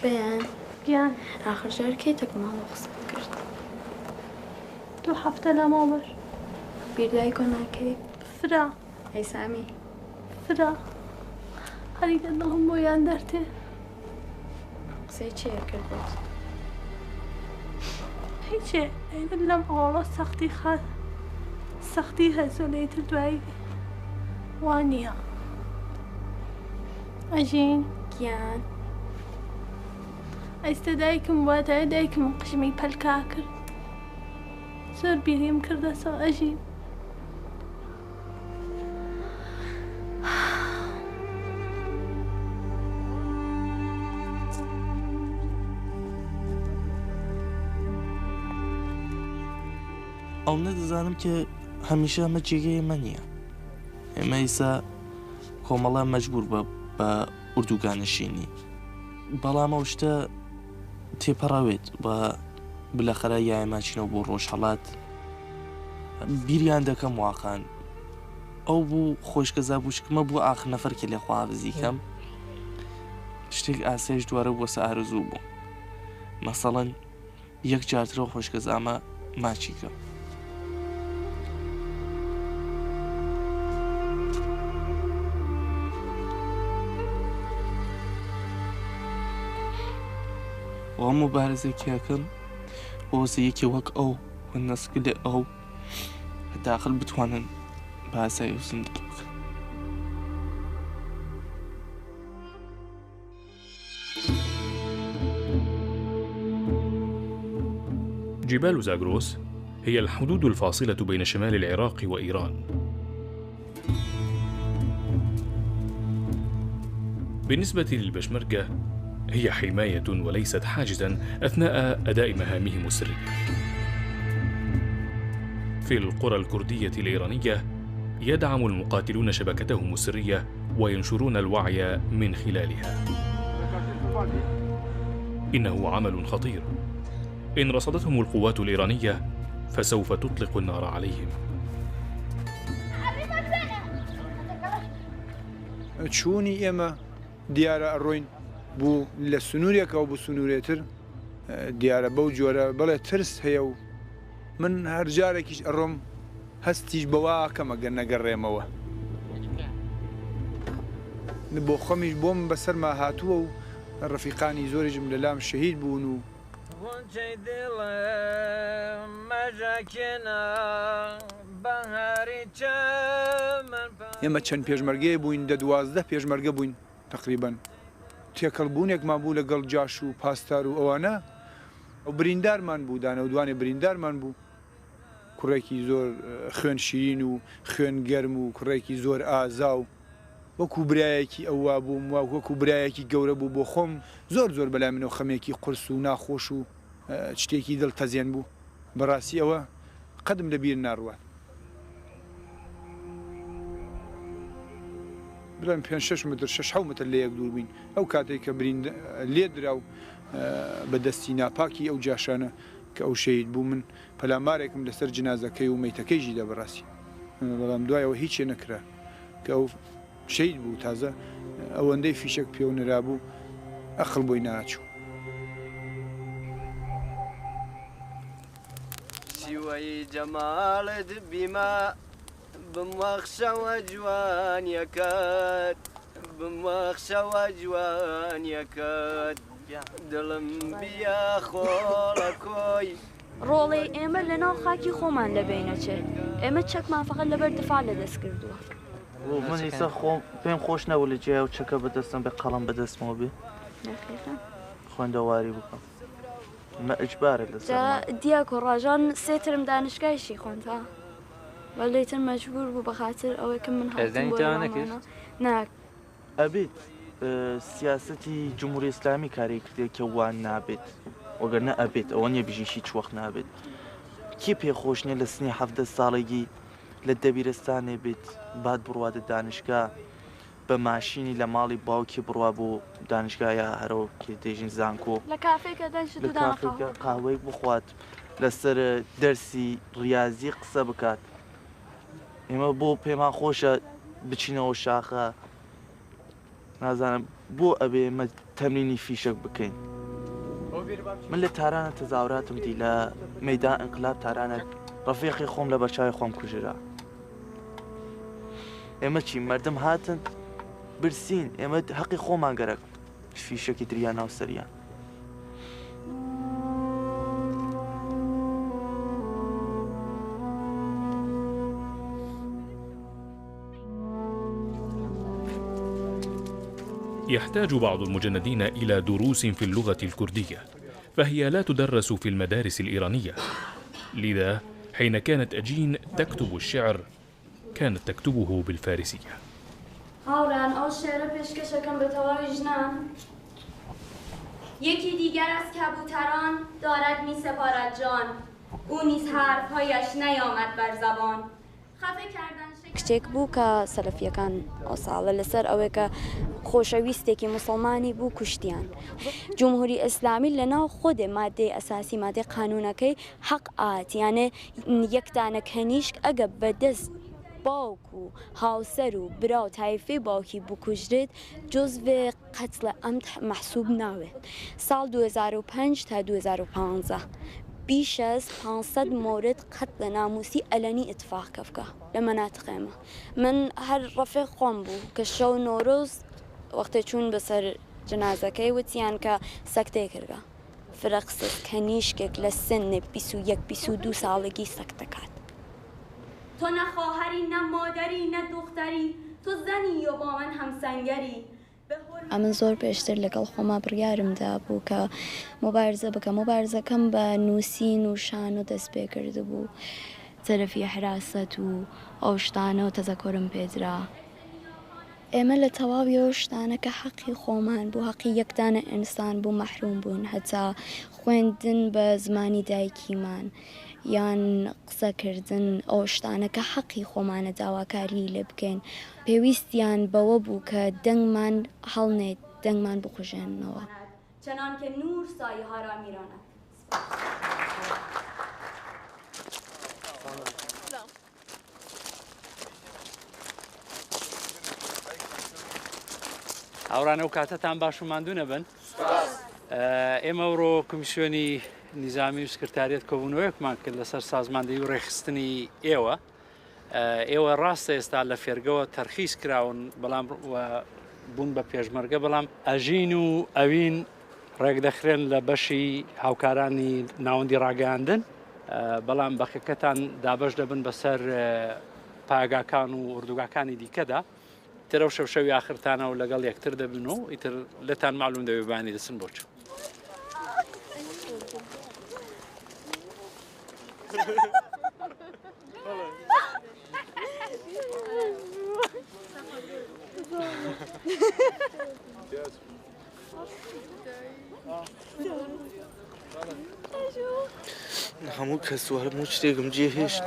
بەیان گیان. ئاخر جار کەی تەک ماڵەوە قسەم کرد؟ دوو هەفتە لەمەوبەر. بیر دایکۆ ناکەی؟ فرە. ئەی سامی؟ فرە. خەریکە دڵم بۆیان دەرتێ. قسەی چێ کرد بۆت؟ هیچێ ئەیوت لەم ئەوەڵە سەختی خا سەختی هەس و لەیتر دوایی وا نییە. ئەژین گیان. ئەیستە دایکم واتایە دایکم قژمی پەلکا کرد. زۆر بیریم کردەسەوە ئەژین. ئەونە دەزانم کە هەمیشە ئەمە جێگەی ئێمە نییە. ئێمە ئیسا کۆمەڵە مەجبور بە بە ئوردوگانشینی. بەڵام ئەو شتە تێپەڕاوێت و بلەخەرە یا ئێمە چینەوە بۆ ڕۆژهەڵات بیریان دەکەم واقعا ئەو بوو خۆشکەزا بووشکمە بوو ئاخر نەفەر کە لێ خواحافزی کەم شتێک ئاسایش دوارە بۆسە ئارەزوو بوو مەسەڵەن یەک جارترەوە خۆشکەزامە ماچی کەم. وە موبارزە کێکم بۆسە یەکێ وەک ئەو و نەسکلێ ئەو داخل بتوانن بە ئاسایی و زندگی بکەن. جبال زاغروس هي الحدود الفاصلة بين شمال العراق وإيران. بالنسبة للبشمركة هي حماية وليست حاجزا أثناء أداء مهامهم السرية. في القرى الكردية الإيرانية يدعم المقاتلون شبكتهم السرية وينشرون الوعي من خلالها. إنه عمل خطير. إن رصدتهم القوات الإيرانية فسوف تطلق النار عليهم. چوونی ئێمە دیارە ئەڕۆین بوو لە سنوورێکەوە بۆ سنوورێتر دیارە بەو جۆرە بەڵێ ترس هەیە و من هەر جارێکیش ئەڕۆم هەستیش بەوە ئەکەم ئەگەر نەگەڕێمەوە بۆ خۆمیش بۆم بەسەرما هاتووە و ڕەفیقانی زۆریشم لەلام شەهید بوون و غونچەی دڵم مەژەکێنە بەهاری چەمەن ئێمە چەند پێشمەرگەیە بووین دە 12 پێشمەرگە بووین تەقریبەن تێکەڵ بوونێکمان بوو لەگەڵ جاش و پاسدار و ئەوانە و بریندارمان بوو دانە و دوانێ بریندارمان بوو. کوڕێکی زۆر خوێن شیرین و خوێن گەرم و کوڕێکی زۆر ئازا و وەکو برایەکی ئەو وابووم و وەکو برایەکی گەورە بوو بۆ خۆم، زۆر زۆر بەلای منەوە خەمێکی قورس و ناخۆش و شتێکی دڵتەزێن بوو، بەڕاستی ئەوە قەدم لە بیر ناڕوات. بڵێم پێنج شەش متر، شەش حەو متر لە یەک دوور بووین، ئەو کاتەی کە برین لێ درا و بە دەستی ناپاکی ئەو جاشانە کە ئەو شەهید بوو، من پەلامارێکم لەسەر جنازەکەی و مەیتەکەیشی دا بەڕاستی، بەڵام دوای ئەوە هیچێ نەکرا. کە ئەو شەهید بوو تازە ئەوەندەی فیشەک پێوە نرابوو ئەقڵ بۆی ناچوو. شیوەی جەماڵت بیمە بموەخشەوە جوانیەکەت بموەخشەوە جوانیەکەت دڵم بیە خۆڵە کۆی. ڕۆڵەی ئێمە لە ناو خاکی خۆمان لە بەین ئەچێ ئێمە چەکمان فەقەت لەبەر دفاع لە دەست کردووە. من ئیسا خۆم پێم خۆش نەبوو لە جێی ئەو چەکە بە دەستم بێ قەڵەم بە دەستمەوە بێ خوێندەواری بکەم مە ئیجبارە لەسەر جا دیاکۆ ڕاژان سێ ترم دانشگایشی خوێند ها وەلێ تر مەجبوور بوو بە خاتر ئەوەی کە من هاتم بۆ نا ئەبێت سیاسەتی جمهوری ئیسلامی کاری کردێ کە وا نابێت وەگەر نە ئەبێت ئەوە نیە بژی هیچ وەخت نابێت کێ پێ خۆش نیە لە سنی حەڤدە ساڵێگی لە دەبیرستانێ بێت بات بڕواتە دانشگا بە ماشینی لە ماڵی باوکی بڕوا بۆ دانشگا یا هەرەوە کێ دێژین زانکۆ لە کافێکە دانیشت لە و دانە کافێکە قاوە قاوەیەک بخوات لەسەر دەرسی ڕیازی قسە بکات ئێمە بۆ پێمان خۆشە بچینەوە شاخە نازانم بۆ ئەبێ ئێمە تەمرینی فیشەک بکەین من لە تارانە تەزاوراتم دی لە مەیدان ئینقلاب تارانە ڕەفیقی خۆم لە بەرچاوی خۆم کوژرا ئێمە چی مردم هاتن برسین ئێمە هەقی خۆمان گەرەک فیشەکی دریا ناو سەریان. يحتاج بعض المجندين إلى دروس في اللغة الكردية، فهي لا تدرس في المدارس الإيرانية. لذا حين كانت أجين تكتب الشعر كانت تكتبه بالفارسية. هاوڕێیان ئەو شعرە پێشکەشەکەم بە تەواوی ژنان. یکی دیگر از کبوتران دارد می سپارد جان او نیز حرفهایش نیامد بر زبان خفه کردن شکر. کچێک بوو کە سەلەفیەکان ئەو ساڵە لەسەر ئەوەی کە خۆشەویستێکی موسڵمانی بوو کوشتیان. جمهوری ئیسلامی لەناو خودێ مادەی ئەساسی مادەی قانونەکەی حەق ئات یانێ یەک دانە کەنیشک ئەگە بە دەست باوک و هاوسەر و برا و تایفەی باوکی بکوژرێت جزو قتل عمد محسوب ناوێ. ساڵ 2005 تا 2015 بیش از 500 مورد قتل ناموسی علنی اتفاق کەفکە لە مەناتق ئێمە. من هەر ڕەفیق خۆم بوو کە شەو نۆرۆز وەختێ چوون بەسەر جنازەکەی وتیان کە سەکتەی کردگە. فرە قسەس کەنیشکێک لە سن 21 22 ساڵگی سەکتە کات. تۆ نە خواهری نە مادری نە دختری تۆ زنی و با من همسنگری به حرمت. ئەمن زۆر پێشتر لەگەڵ خۆما بڕیارم دابوو کە موبارزە بکەم، موبارزەکەم بە نووسین و شانۆ دەست پێ کردبوو. تەرەفی حراسەت و ئەو شتانە و تەزەکۆرم پێ درا. ئێمە لە تەواوی ئەو شتانە کە حەقی خۆمان بوو، حەقی یەک دانە ئینسان بوو مەحرووم بووین، هەتا خوێندن بە زمانی دایکیمان یان قسەکردن ئەو شتانە کە حەقی خۆمانە داواکاریی لێ بکەین، پێویستیان بەوە بوو کە دەنگمان هەڵنێت، دەنگمان بکوژێننەوە. چنان که نور سایه ها را میراند. هاوڕان ئەو کاتەتان باش و ماندوو نەبن. ئێمە ئەوڕۆ کمیسیۆنی نیزامی و سکرتاریەت کۆبوونەوەیەکمان کرد لەسەر سازماندەی و ڕێکخستنی ئێوە. ئێوە ڕاستە ئێستا لە فێرگەوە تەرخیز کراون بەڵام بوون بە پێشمەرگە بەڵام ئەژین و ئەوین ڕێکدەخرێن لە بەشی هاوکارانی ناوەندی ڕاگەیاندن بەڵام بەخەکەتان دابەش دەبن بەسەر پاگاکان و ئۆردوگاکانی دیکەدا تر ئەو شەو شەوی ئاخرتانە و لەگەڵ یەکتر دەبن و ئیتر لێتان مەعلوم دەبێ بەیانی دەچن بۆ چ. هەموو کەس و هەموو شتێکم جێهێشت.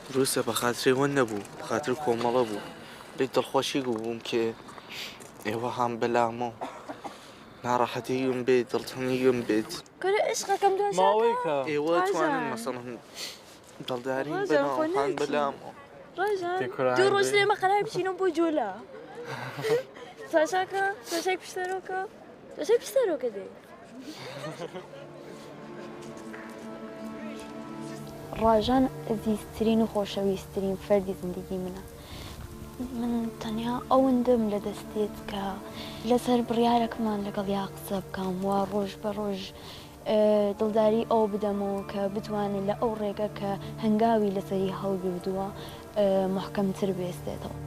دروستە بە خاترێ وە نەبوو، بە خاتر کۆمەڵە بوو. لێ دڵخۆشیگ بووم کێ ئێوە هان بەلامەوە. ناڕەحەتیگم بێت، دڵتەنگیگم بێت. کورە عشقەکەم دۆشاکە. ماوەیەکە ئێوە توانن مەسەڵەن دڵدارین بەناو هان بەلامەوە. ڕۆژان دوو ڕۆژ لێمە قەرار بچینەوە بۆ جۆلا. ساشاکە ساشای پشتەرۆکە ساشای پشتەرۆکە دێ. ڕاژان ئەزیزترین و خۆشەویستترین فەردی زندگی منە. من تەنیا ئەوەندەم لە دەست دێت کە لەسەر بڕیارەکەمان لەگەڵیا قسە بکەم و ڕۆژ بە ڕۆژ دڵداری ئەو بدەمەوە کە بتوانێت لە ئەو ڕێگە کە هەنگاوی لەسەری هەڵگردووە محکەمتر بێستێتەوە.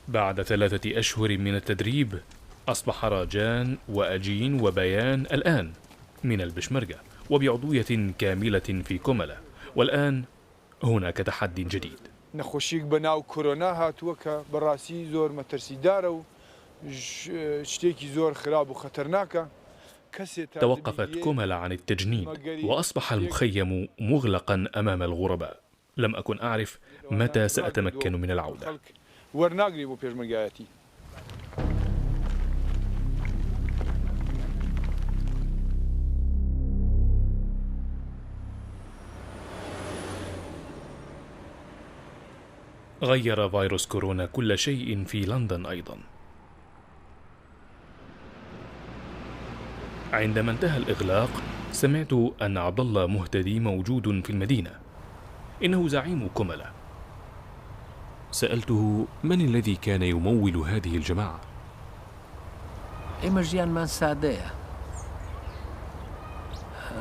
بعد 3 أشهر من التدريب أصبح راجان وأجين وبيان الآن من البشمركة وبعضوية كاملة في كوملا، والآن هناك تحدي جديد. نەخۆشیک بە ناو کۆرۆنا هاتووە کە بەڕاستی زۆر مەترسیدارە و شتێکی زۆر خراپ و خەتەرناکە. کەسێ تا توقفت دەبیدیێ كوملا عن التجنيد مەگەری وأصبح المخيم مغلقا أمام الغرباء. لم أكن أعرف متى سأتمكن من العودة. خەڵک وەرناگری بۆ پێشمەرگایەتی. غير فيروس كورونا كل شيء في لندن أيضا. عندما انتهى الإغلاق سمعت أن عبد الله مهتدي موجود في المدينة، إنه زعيم كوملا. سألته من الذي كان يمول هذه الجماعة؟ ئێمە ژیانمان سادەیە،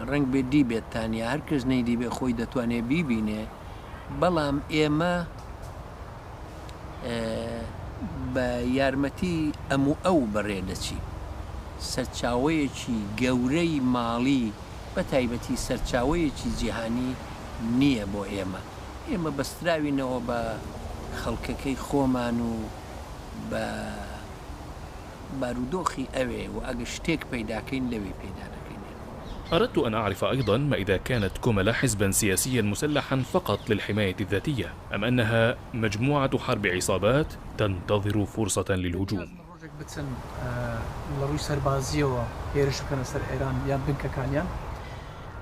ڕەنگ بێ دیبێتتان یا هەر کەس نەیدیبێ خۆی دەتوانێت بیبینێ، بەڵام ئێمە بە یارمەتی ئەم و ئەو بەڕێ دەچین. سەرچاوەیەکی گەورەی ماڵی بە تایبەتی سەرچاوەیەکی جیهانی نییە بۆ ئێمە. ئێمە بەستراوینەوە بە خەڵکەکەی خۆمان و بە بارودۆخی ئەوێ و ئەگەر شتێک پەیداکەین لەوێ پەیدا دەکەین. أردت أن أعرف أيضا ما إذا كانت كوملا حزبا سياسيا مسلحا فقط للحماية الذاتية أم أنها مجموعة حرب عصابات تنتظر فرصة للهجوم. ڕۆژێک بچن لە ڕووی سەربازیەوە هێرش بکەنە سەر ئێران یان بنکەکانیان؟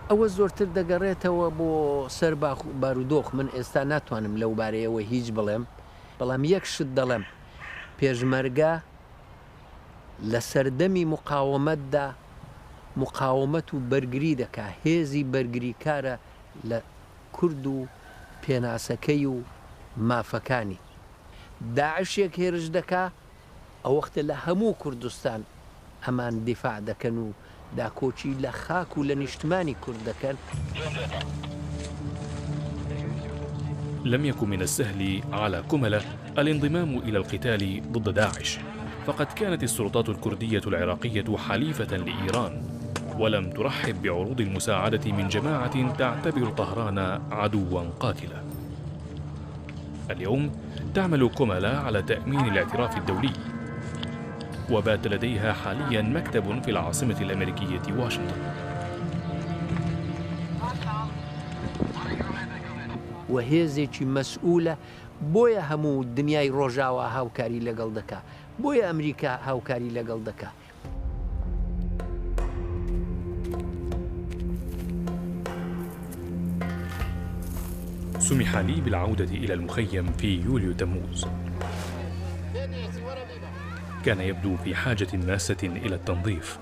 ئەوە زۆرتر دەگەڕێتەوە بۆ سەر بارودۆخ. من ئێستا ناتوانم لەو بارەیەوە هیچ بڵێم، بەڵام یەک شت دەڵێم، پێشمەرگە لە سەردەمی مقاومەتدا مقاومەت و بەرگری دەکا، هێزی بەرگریکارە لە کورد و پێناسەکەی و مافەکانی. داعشێک هێرش دەکا، ئەو وەختە لە هەموو کوردستان ئەمان دیفاع دەکەن و داکۆکی لە خاک و لە نیشتمانی کورد دەکەن. لم يكن من السهل على كوملا الانضمام إلى القتال ضد داعش، فقد كانت السلطات الكردية العراقية حليفة لإيران ولم ترحب بعروض المساعدة من جماعة تعتبر طهران عدوا قاتلا. اليوم تعمل كوملا على تأمين الاعتراف الدولي، وبات لديها حاليا مكتب في العاصمة الأمريكية واشنطن. وهێزێکی مەسئولە، بۆیە هەموو دنیای ڕۆژاوا هاوکاری لەگەڵ دەکا، بۆیە ئەمریکا هاوکاری لەگەڵ دەکا. سمح لي بالعودة إلى المخيم في يوليو تموز. كان يبدو في حاجة ماسة إلى التنظيف،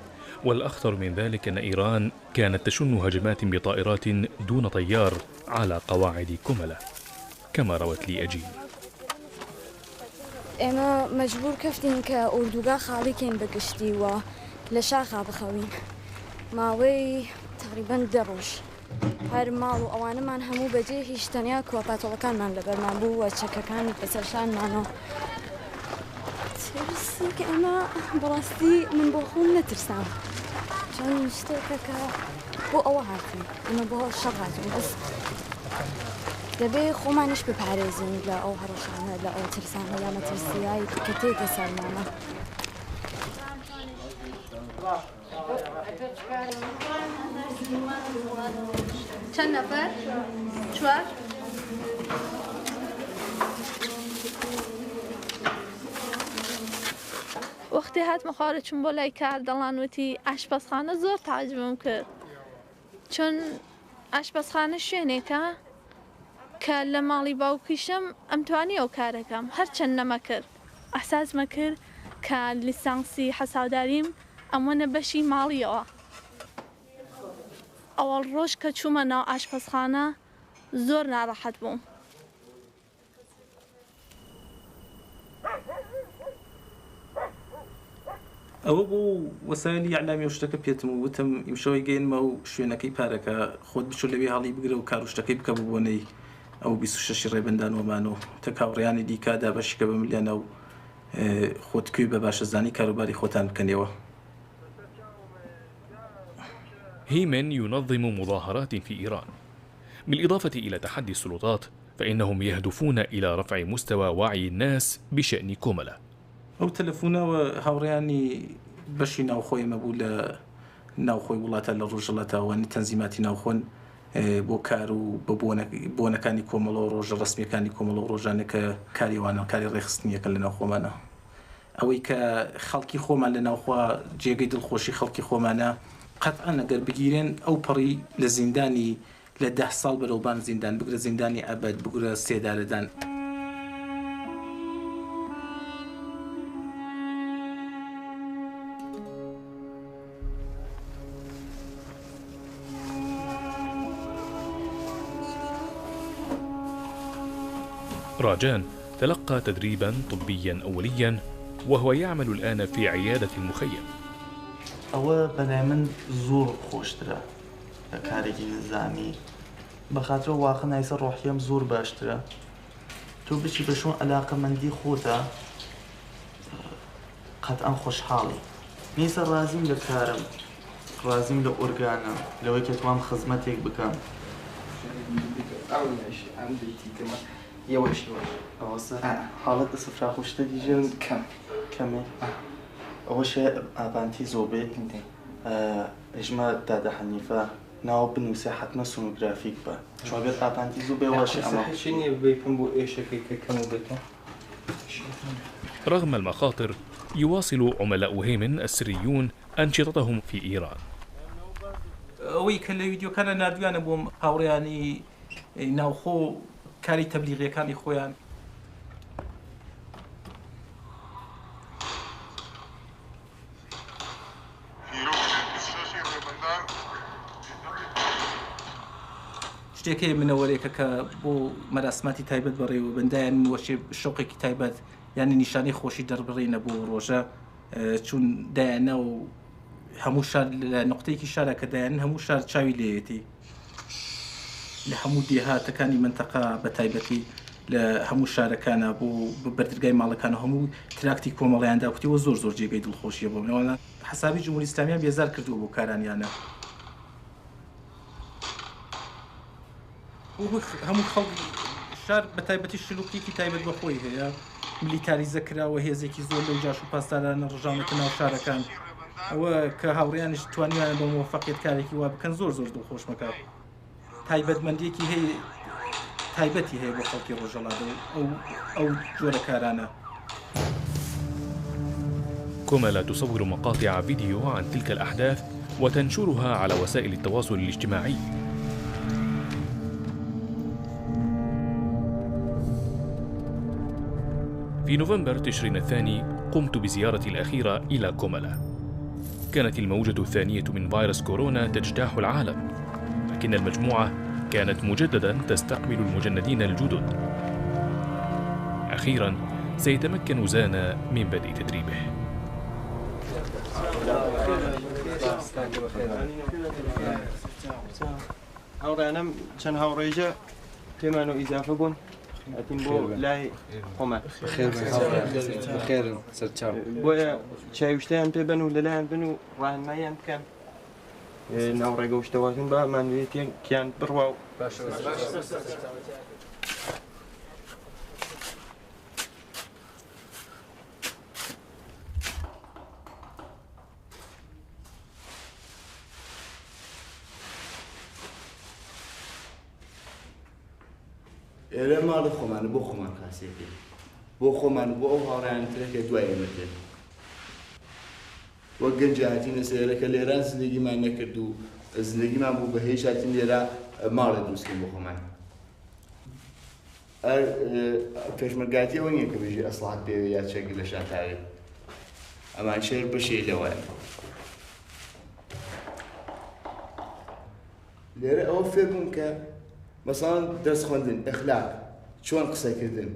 والأخطر من ذلك أن إيران كانت تشن هجمات بطائرات دون طيار على قواعد كوملا، كما روت لي أجين. ئێمە مەجبوور کەفتین کە ئۆردوگا خاڵی کەین بە گشتی و لە شاخا بخەوین ماوەی تەقریبەن دە ڕۆژ هەر ماڵ و ئەوانەمان هەموو بەجێ هیشت تەنیا کوە پاتۆڵەکانمان لەبەرمان بوو و چەکەکان بەسەر شانمانەوە. ترسی کە ئێمە بەڕاستی من بۆ خۆم نەترسام چۆن شتێکە کە بۆ ئەوە هاتین ئێمە بۆ شەڕ هاتین بەس دەبێ خۆمانیش بپارێزین لە ئەو هەڕەشانە لە ئەو ترسانە یا مەترسیای کە تێتە سەرمانە. چەند نەفەر؟ چوار؟ وەختی هاتمە خوارێ چووم بۆ لای کاردەڵان وتی ئاشپەزخانە زۆر تەعجبم کرد چون ئاشپەزخانە شوێنێکە کە لە ماڵی باوکیشم ئەمتوانی ئەو کارەکەم هەرچەند نەمەکرد ئەحساسمە کرد کە لیسانسی حەساوداریم ئەموەنە بەشی ماڵیەوە ئەوەڵ ڕۆژ کە چوومە ناو ئاشپەزخانە زۆر ناڕەحەت بووم. ئەوە بوو وەسایلی ئیعلامی و شتەکە پێتم و وتم ئیمشەوەی گەینمە و شوێنەکەی پارەکە خۆت بچۆ لەوێ هەڵی بگرە و کار و شتەکەی بکە بە بۆنەی ئەو 26 ی ڕێبەندان وەمان و تەک هاوڕێیانی دیکە دابەشی کە بە ملیانە و خۆت کوێ بە باشە زانی کاروباری خۆتان بکەنێوە. هيمن ينظم مظاهرات في إيران بالإضافة إلى تحدي السلطات فإنهم يهدفون إلى رفع مستوى وعي الناس بشأن كوملا. ئەو تەلەفونە هاوڕێیانی بەشی ناوخۆی ئێمە بوو لە ناوخۆی وڵاتە لە ڕۆژهەڵاتە وانی تەنزیماتی ناوخۆن بۆ کار و بە بۆنەکانی کۆمەڵە و ڕۆژە ڕەسمیەکانی کۆمەڵە و ڕۆژانە کە کاری وانە کاری ڕێکخستنیەکە لە ناوخۆمانە ئەوەی کە خەڵکی خۆمان لە ناوخوا جێگەی دڵخۆشی خەڵکی خۆمانە قەتعەن ئەگەر بگیرێن ئەو پەڕی لە زیندانی لە دە ساڵ بەرەو بان زیندان بگرە زیندانی ئەبەد بگرە سێدارەدان. راجان تلقى تدريبا طبيا أوليا وهو يعمل الآن في عيادة المخيم. ئەوە بەلای من زۆر خۆشترە لە کارێکی نزامی بەخاترە واقعا ئیسە ڕۆحیەم زۆر باشترە تۆ بچی بە شوێن عەلاقەمەندی خۆتا قەتعەن خۆشحاڵی من ئیسە ڕازیم لە کارم ڕازیم لە ئۆرگانم لەوەی کە توام خزمەتێک بکەم. ئەوەشێ ئابانتی زۆ بێت ئێژمە دادە حەنیفە ناو بنووسێ حەتمە سونوگرافیک بە چۆن بێت ئابانتی زوو بێ واشێ ئەمە نییە بەیپم بۆ ئێشەکەی کە کەم بێتەوە. رغم المخاطر يواصل عملاء هيمن السريون أنشطتهم في إيران. ئەوەی کە لە ویدیۆکانە ناردویانە بۆم هاوڕێیانی ناوخۆ کاری تەبلیغیەکانی خۆیان. شتێک هەیە منەوەرێکە کە بۆ مەراسماتی تایبەت بەڕێوەبن دایان وەشێ شەوقێکی تایبەت یانی نیشانەی خۆشی دەربڕینە بۆ ڕۆژە چون دایانە و هەموو شار لە نقطەیەکی شارە کە دایانن هەموو شار چاوی لێیەتی لە هەموو دێهاتەکانی مەنتەقە بە تایبەتی لە هەموو شارەکانە بۆ بەردرگای ماڵەکان و هەموو تراکتی کۆمەڵیان داکوتیەوە زۆر زۆر جێگەی دڵخۆشیە بۆ منەوە حەسابی جمهوری ئیسلامیان بێزار کردووە بۆ کارانیانە. هەموو خەڵک شار بە تایبەتی شلوقیەکی تایبەت بە خۆی هەیە ملیتاریزە کراوە هێزێکی زۆر لەو جاش و پاسدارانە ڕژاونەتە ناو شارەکان ئەوە کە هاوڕێیانیش توانیویانە بە مۆفەقیەت کارێکی وا بکەن زۆر زۆر دڵخۆشمەکە تایبەتمەندیەکی هەیە تایبەتی هەیە بۆ خەڵکی ڕۆژهەڵات ئەو ئەو جۆرە کارانە. كومالا تصور مقاطع فيديو عن تلك الأحداث وتنشرها على وسائل التواصل الاجتماعي. في نوفمبر تشرين الثاني قمت بزيارة الأخيرة إلى كومالا. كانت الموجة الثانية من فيروس كورونا تجتاح العالم، لكن المجموعة كانت مجددا تستقبل المجندين الجدد. أخيرا سيتمكن زانا من بدء تدريبه. هاوڕێیانم چەند هاوڕێژە پێمان و ئیزافە بوون هاتین بۆ لای خۆمان. بەخێرن سەرچاو. بۆیە چای و شتیان پێ بەن و لەلایان بن و ڕاهنماییان بکەن ناو ڕێگە و شتەواتون بە ماندوێتیان بڕوا و ئێرە ماڵی خۆمانە، بۆ خۆمان خاسیەکەی، بۆ خۆمان و بۆ ئەو هاوڕێیانە ترە کە دوای ئێمە دێن. وەک گەنجی هاتینە سەر ئێرە کە لێران زندگیمان نەکرد و زندگیمان بوو بە هیچ، هاتین لێرە ماڵێ دروستکەین بۆ خۆمان. پێشمەرگاتی ئەوە نییە کە بێژی ئەسڵحت پێوێ یا چەک لە شان تاوێ، ئەمان شێر بەشێ لەوەیە. لێرە ئەوە فێر بووم کە مەسەڵەن دەرس خوێندن، ئەخلاق، چۆن قسەکردن،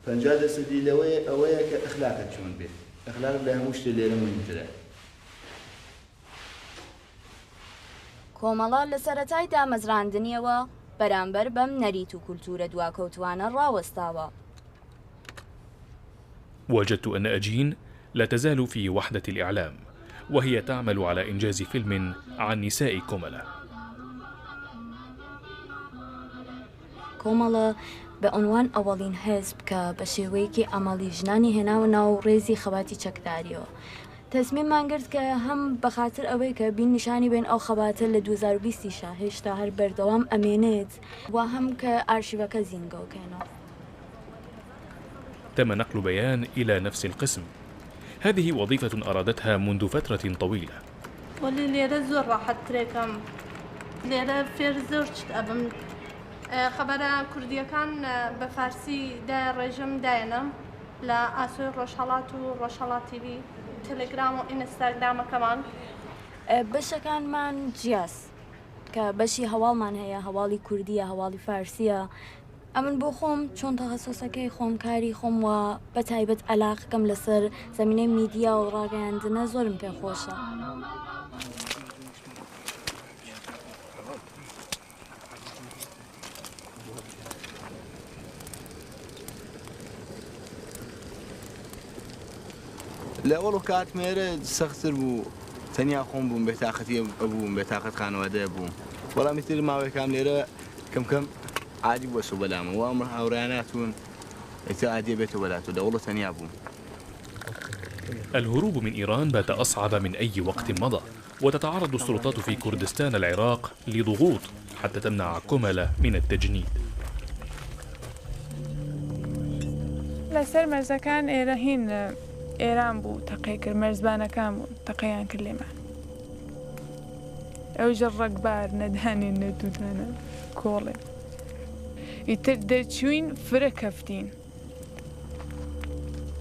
50 دەسەدی لەوەیە ئەوەیە کە ئەخلاقت چۆن بێت. ئەخلاق لە هەموو شتێ لێرە مهمترە. کۆمەڵە لە سەرەتای دامەزراندنیەوە بەرامبەر بەم نەریت و کولتوورە دواکەوتووانە ڕاوەستاوە. وجدت أن أجين لا تزال في وحدة الإعلام، وهي تعمل على إنجاز فيلم عن نساء كوملا. کۆمەڵە بە عنوان ئەوەڵین حزب کە بە شێوەیەکی عەمەڵی ژنانی هێناوە ناو ڕێزی خەباتی چەکداریەوە، تەسمیممان گرت کە هەم بە خاتر ئەوەی کە بین نیشانی بێن ئەو خەباتە لە 2020 یشا هێشتا هەر بەردەوام ئەمێنێت و هەم کە ئارشیڤەکە زینگەو کەینەوە. تم نقل بيان إلى نفس القسم. هذه وظيفة أرادتها منذ فترة طويلة. وەلی لێرە زۆر ڕاحەت ترێکەم، لێرە فێر زۆر شت ئەبم. خەبەرە کوردییەکان بە فارسی دایە ڕێژم دایەنم لە ئاسۆی ڕۆژهەڵات و ڕۆژهەڵات تیڤی، تەلەگرام و ئینستاگرامەکەمان. بەشەکانمان جیاس کە بەشی هەواڵمان هەیە، هەواڵی کوردییە، هەواڵی فارسییە. ئەمن بۆ خۆم چۆن تەخەسۆسەکەی خۆم کاری خۆم و بە تایبەت عەلاقەکەم لەسەر زەمینەی میدیا و ڕاگەیاندنە زۆرم پێ خۆشە. لە ئەوەڵ کات مێرە سەختتر بوو، تەنیا خۆم بووم، بێتاقەتی ئەبووم، بێتاقەت خانەوادەیە بووم. بەڵام ئیتر ماوەیەکام لێرە کەم کەم عادی بووە سۆ بەلامە و ئەم هاوڕێیاناتون ئیتر عادیە بێتەوە بەلاتۆ. لە ئەوەڵ تەنیا بووم. الهروب من إيران بات أصعب من أي وقت مضى، وتتعرض السلطات في كردستان العراق لضغوط حتى تمنع كملة من التجنيد. لەسەر مەرزەکان ئێرە هین ئێران بوو تەقەی کرد، مەرزبانەکان بوون تەقەیان کرد لێمان. ئەویش ڕەگبار نەدانێ نەدوودانە کۆڵێ. ئیتر دەرچووین فرە کەفتین.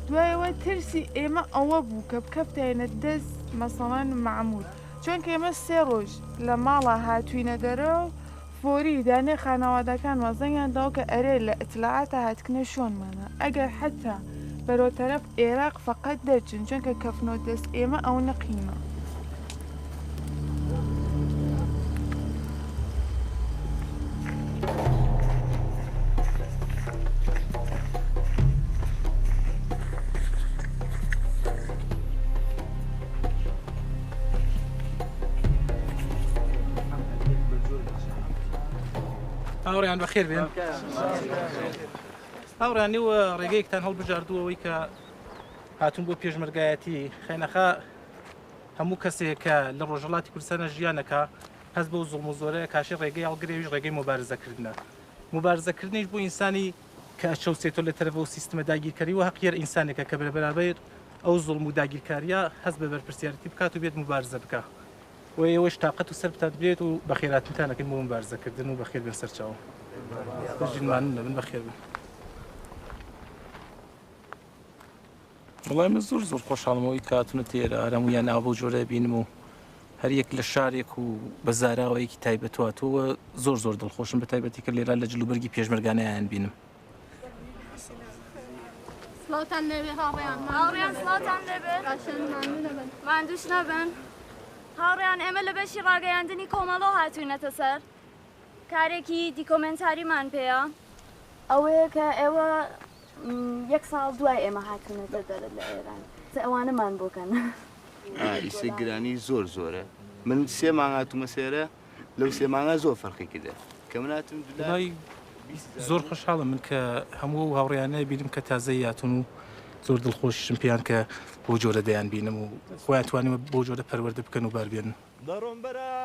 دوایەوە ترسی ئێمە ئەوە بوو کە بکەفتاینە دەست مەسەڵەن مەعموور، چۆنکە ئێمە سێ ڕۆژ لە ماڵا هاتووینە دەرەوە فۆری دانێ خانەوادەکانمان زەنگیان داوە کە ئەرێ لە ئیتلاعاتا هاتکنە شۆنمانە، ئەگەر حەتا بەرەو تەرەف ئێراق فەقەت دەرچن، چۆنکە کەفنۆ دەست ئێمە ئەونە قیمە. هاوڕێیان بەخێر بێن. هاوڕێیان نێوە ڕێگەیەکتان هەڵبژاردووە ئەوەی کە هاتوون بۆ پێشمەرگایەتی. خەینەخا هەموو کەسێک کە لە ڕۆژهەڵاتی کوردستانە ژیانەکە هەست بەو زوڵم و زۆرەیە کاشی ڕێگەی هەڵگرێویش ڕێگەی مبارزەکردنە. مبارزەکردنیش بۆ ئینسانی کە ئەچەوسێتەوە لە تەرەف ئەو سیستمە داگیرکەری و هەقیەر ئینسانێکە کە بەرابەر ئەو زوڵم و داگیرکاریە هەست بە بەرپرسیارەتی بکات و بێت مبارزە بکا. و ئێوەش تاقەت و سەربتان بێت و بەخێراتنتان ئەکەین بۆ مبارزەکردن و بەخێر بێن سەرچاوە. بژین مانوون نەبن بەخێر بن. وەڵای من زۆر زۆر خۆشحاڵم ئەوەی کە هاتوونەتە ئێرە هەموویان ئاوا بەو جۆرە بینم و هەر یەک لە شارێک و بە زاراوەیەکی تایبەت هاتووە زۆر زۆر دڵخۆشم بە تایبەتی کە لێرە لە جلوبەرگی پێشمەرگانەیان بینم. سڵاوتان لێبێ هاوڕێیان. هاوڕێیان سڵاوتان لێبێ. باشن ماندوو نەبن. ماندووش نەبن. هاوڕێیان ئێمە لە بەشی ڕاگەیاندنی کۆمەڵەوە هاتووینەتە سەر. کارێکی دیکۆمێنتاریمان پێیە. ئەوەیە کە ئێوە یەک ساڵ دوای ئێمە هاتوونەتە دەرە لە ئێران. ئەوانەمان بۆ کەن. ئیسە گرانی زۆر زۆرە. من سێ مانگ هاتوومە سێرە لەو سێ مانگە زۆر فەرقی کردە. کە من هاتم دولار وەڵای زۆر خۆشحاڵم من کە هەموو ئەو هاوڕێیانە بینم کە تازە یاتون و زۆر دڵخۆشیشم پێیان کە بەو جۆرە دەیان بینم و خۆیان توانیوە بەو جۆرە پەروەردە بکەن و بار بێنن.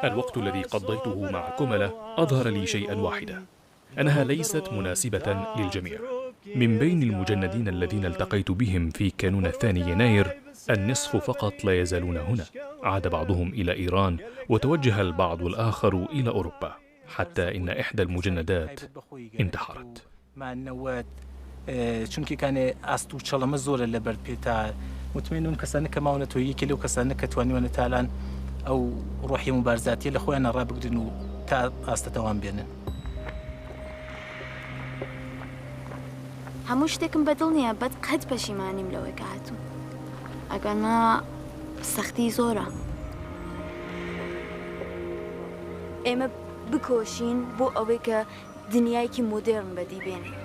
الوقت الذي قضيته مع كملة أظهر لي شيئا واحدا أنها ليست مناسبة للجميع من بين المجندين الذين التقيت بهم في كانون الثاني يناير النصف فقط لا يزالون هنا عاد بعضهم إلى إيران وتوجه البعض الآخر إلى أوروبا حتى إن إحدى المجندات انتحرت. مانەوەت چونکی کانێ ئاست و چەڵەمە زۆرە لە بەرد پێ تا متمەینم کەسانە کە ماونەتەوە یەکێ لەو کەسانە کە توانیوانە تالان ئەو ڕۆحی مبارزاتیە لە خۆیانە ڕابگرن و تا ئاستە تەوان بێنن. هەموو شتێکم بەدڵ نییە بەت قەت پەشیمانیم لەوەی کە هاتووم ئەگەرنا سەختی زۆرە. ئێمە بکۆشین بۆ ئەوەی کە دنیایەکی مۆدێرن بەدی بێنین.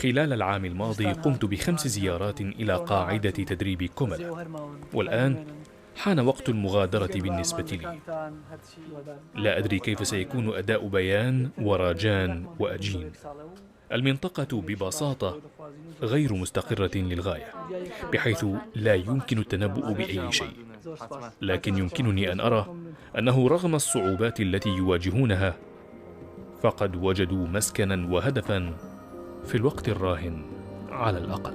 خلال العام الماضي قمت بخمس زيارات إلى قاعدة تدريب كوملا والآن حان وقت المغادرة بالنسبة لي. لا أدري كيف سيكون أداء بيان وراجان وأجين. المنطقة ببساطة غير مستقرة للغاية، بحيث لا يمكن التنبؤ بأي شيء. لكن يمكنني أن أرى أنه رغم الصعوبات التي يواجهونها، فقد وجدوا مسكنا وهدفا في الوقت الراهن على الأقل.